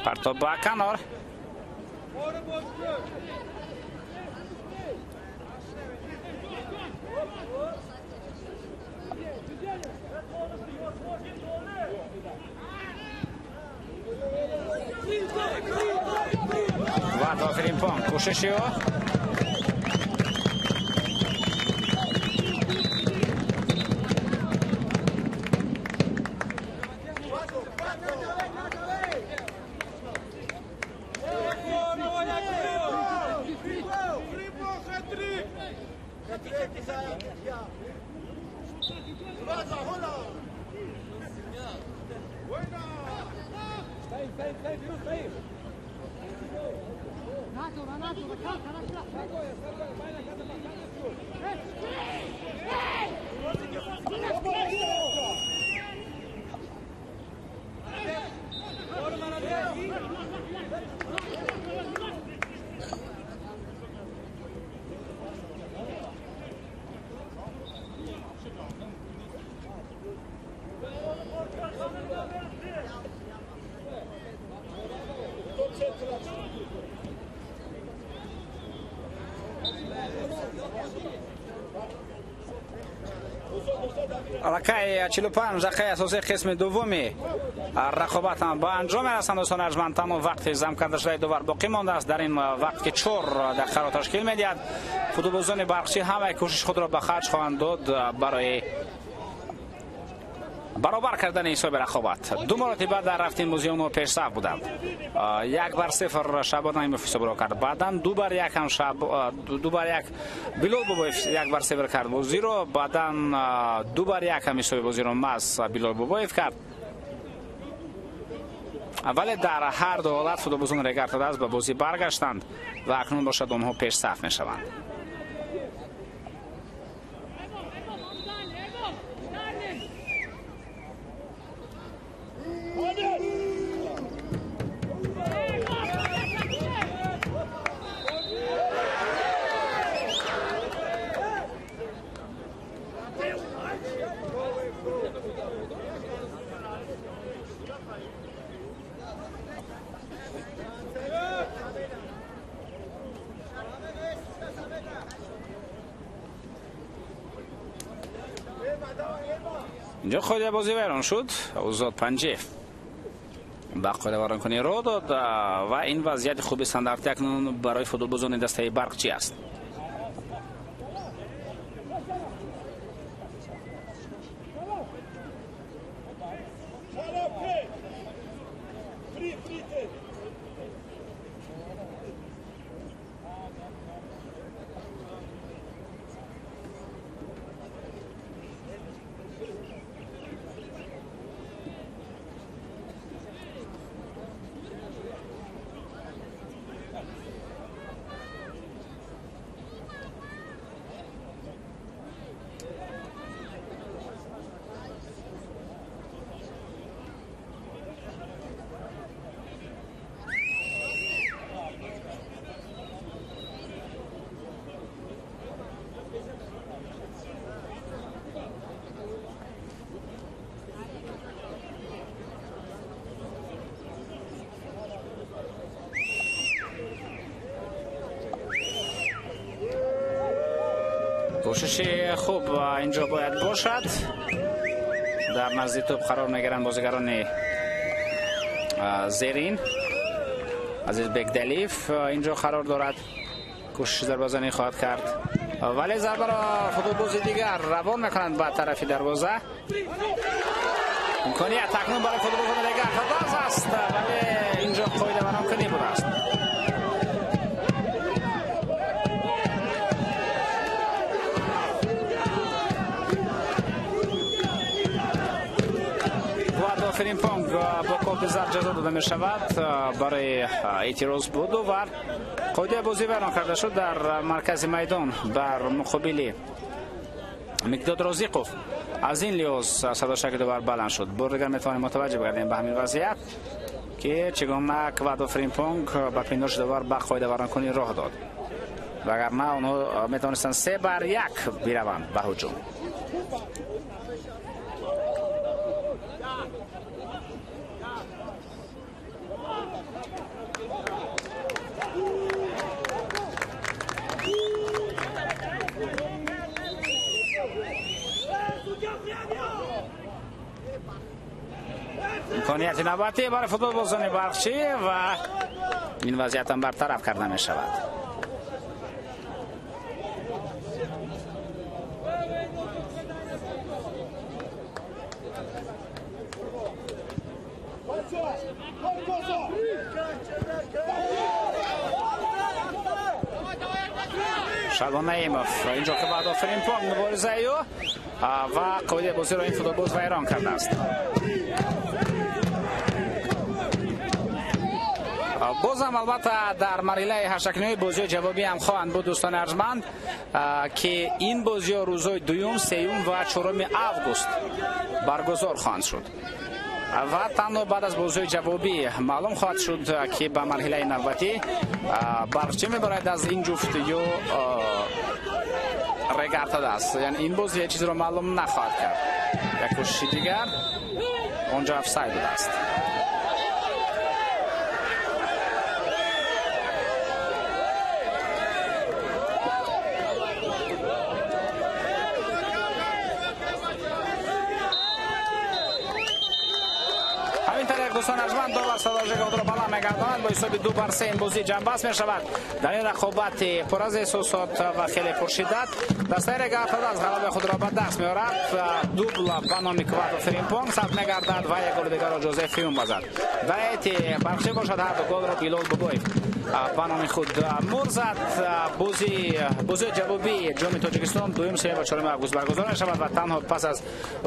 Партоб ба канор. Ва Фримпонг кӯшиши ӯ. Аллакай 45 дақиқаи асосии қисми дуввуми рақобат ҳам ба анҷом мерасанд. Дӯстони арҷманд, тамом вақти зам карда шудаи довар боқӣ мондааст. Дар ин вақт ки 4 дақиқаро ташкил медиҳад, футболбозони барқчӣ ҳамаи кӯшиши худро ба харҷ хоҳанд дод барои баробар кардани ҳисоби рақобат. Ду маротиба дар рафти ин бозӣ онҳо пешсаф буданд. 1-0 Шаъбон Наимов ҳисобро кард. Баъдан 2-1 ҳам 2-1 Билол Бобоев 1-0 кард бозиро. Баъдан 2-1 ҳам ҳисоби бозиро маҳз Билол Бобоев кард. ولی در هر دو حالت فوتبالبازان رگرتاداز به بازی برگشتند و اکنون باشد آنها پیش صف میشوند. اینجا خود بازی ویران شد. اوزاد پنجیف با قاعده وارانکنی رو داد و این وضعیت خوب استاندارد اکنون برای فوتبالبازان دسته برقچی است. کوشش خوب اینجا باید باشد. در نزد توپ قرار میگیرند بازیگران زیرین. عزیز بگدلیف اینجا قرار دارد، کوشش ضربه زنی خواهد کرد ولی ضربه را فوتبالباز دیگر روان میکنند به طرف دروازه. امکانیت اکنون برای فوتبالباز دیگر باز است ولی اینجا قاعده برانکنی بوده است. فریمپونگ با کارت زرد جزا داده می شود برای اعتراض بود و قاعده بازی بیان کرده شد در مرکز میدان بر مقابل مقداد رازیقوف. از این لحاظ صدا شک دوباره بلند شد. بار دیگر میتوانیم متوجه بگردیم به همین وضعیت که چگونه کوادو فریمپونگ به پنداش دوباره به قاعده ورانکنی راه داد، وگرنه آنها میتوانستند 3-1 بروند به هجوم. امکانیت نوبتی برای فوتبال بازان برقچی و این وضعیت هم برطرف کرده می شود. شعبان نعیمов اینجا که بعد فریمپونگ مبارزه او و قاعده بازی را این فوتبال ویران کرده است. بازم البته در مرحله هشتکنی بازی جوابی هم خواهند بود دوستان ارجمند که این بازی روزهای دوم، سوم و چهارم آگوست برگزار خواهند شد و تنها بعد از بازی جوابی معلوم خواهد شد که به مرحله نوبتی برقچی میبرد از این جفت یا رگرتاد است. یعنی این بازی چیز رو معلوم نخواهد کرد. یک کوشش دیگر اونجا آفساید بوده است. دوستان ارجمند داور صدای خود را بالا می‌گرداند با حساب 2-3 این بازی جنباز می‌شود. در این رقابت پر از احساسات و خیلی پرشدت دسته رگرتاد از غلبه خود را به دست می‌آورد. دوبل به نام کوادو فریمپونگ ثبت می‌گردد و یک گل دیگر را جوزف فیوم بزد. و برقچی باشد هر دو گل را بیلال بوبویف به نام خود مور زد. بازی جوابی جام تاجیکستان دوم، سوم و چهارم آگوست برگزار می‌شود و تنها پس از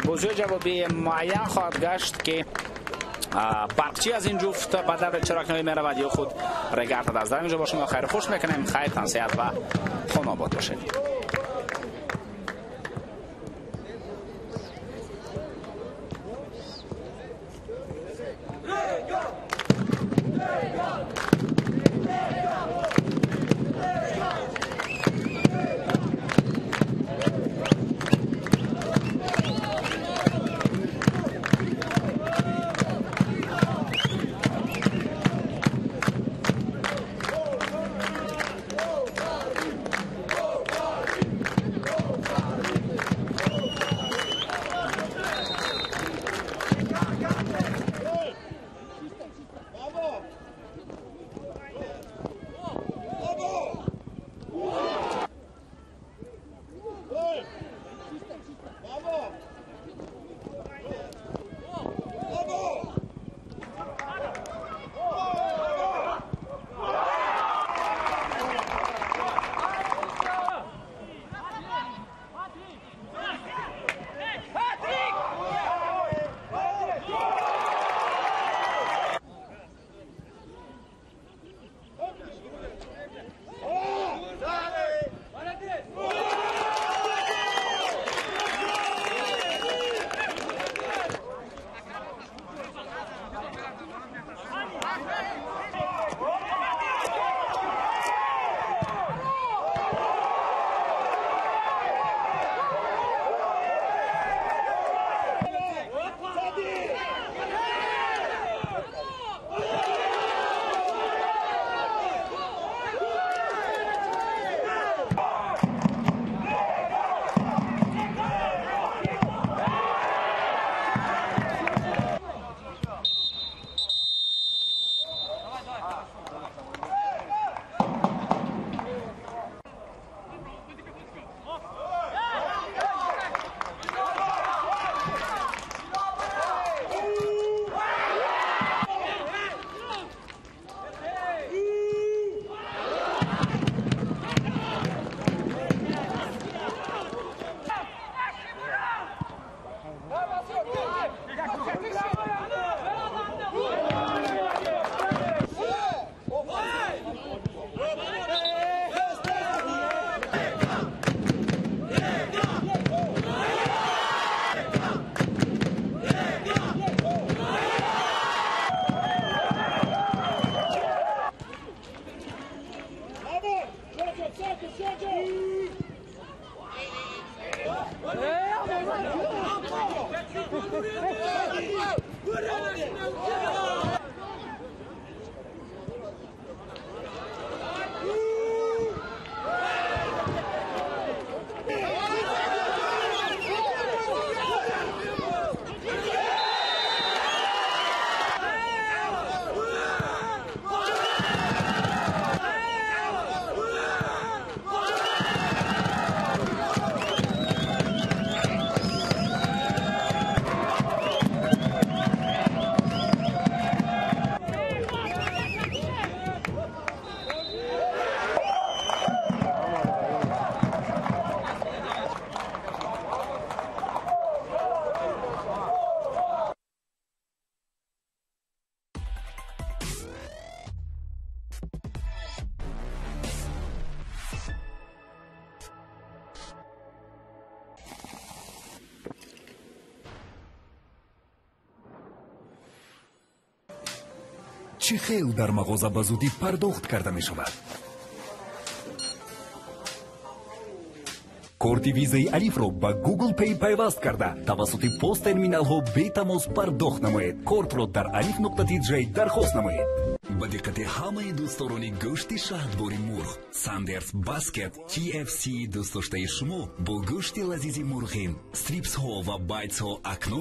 بازی جوابی معین خواهد گشت که Барқчӣ аз ин ҷуфт ба даври чоракниҳоӣ меравад ё худ Регарта. Аз дар инҷо бо шумо хайру хуш мекунем. Хайр, тансиҳат ва хонобод бошед. Чӣ хел дар мағоза ба зудӣ пардохт карда мешавад? Корти визаи Алифро ба Google Pay пайваст карда, тавассути посттерминалҳо бетамос пардохт намоед. Кортро дар alif.tj дархост намоед. Ба диққати ҳамаи дӯстдорони гӯшти шаҳдбори мурғ, Сандерс Баскет KFC дӯстдоштаи шумо бо гӯшти лазизи мурғин, стрипсҳо ва байтсҳо акнун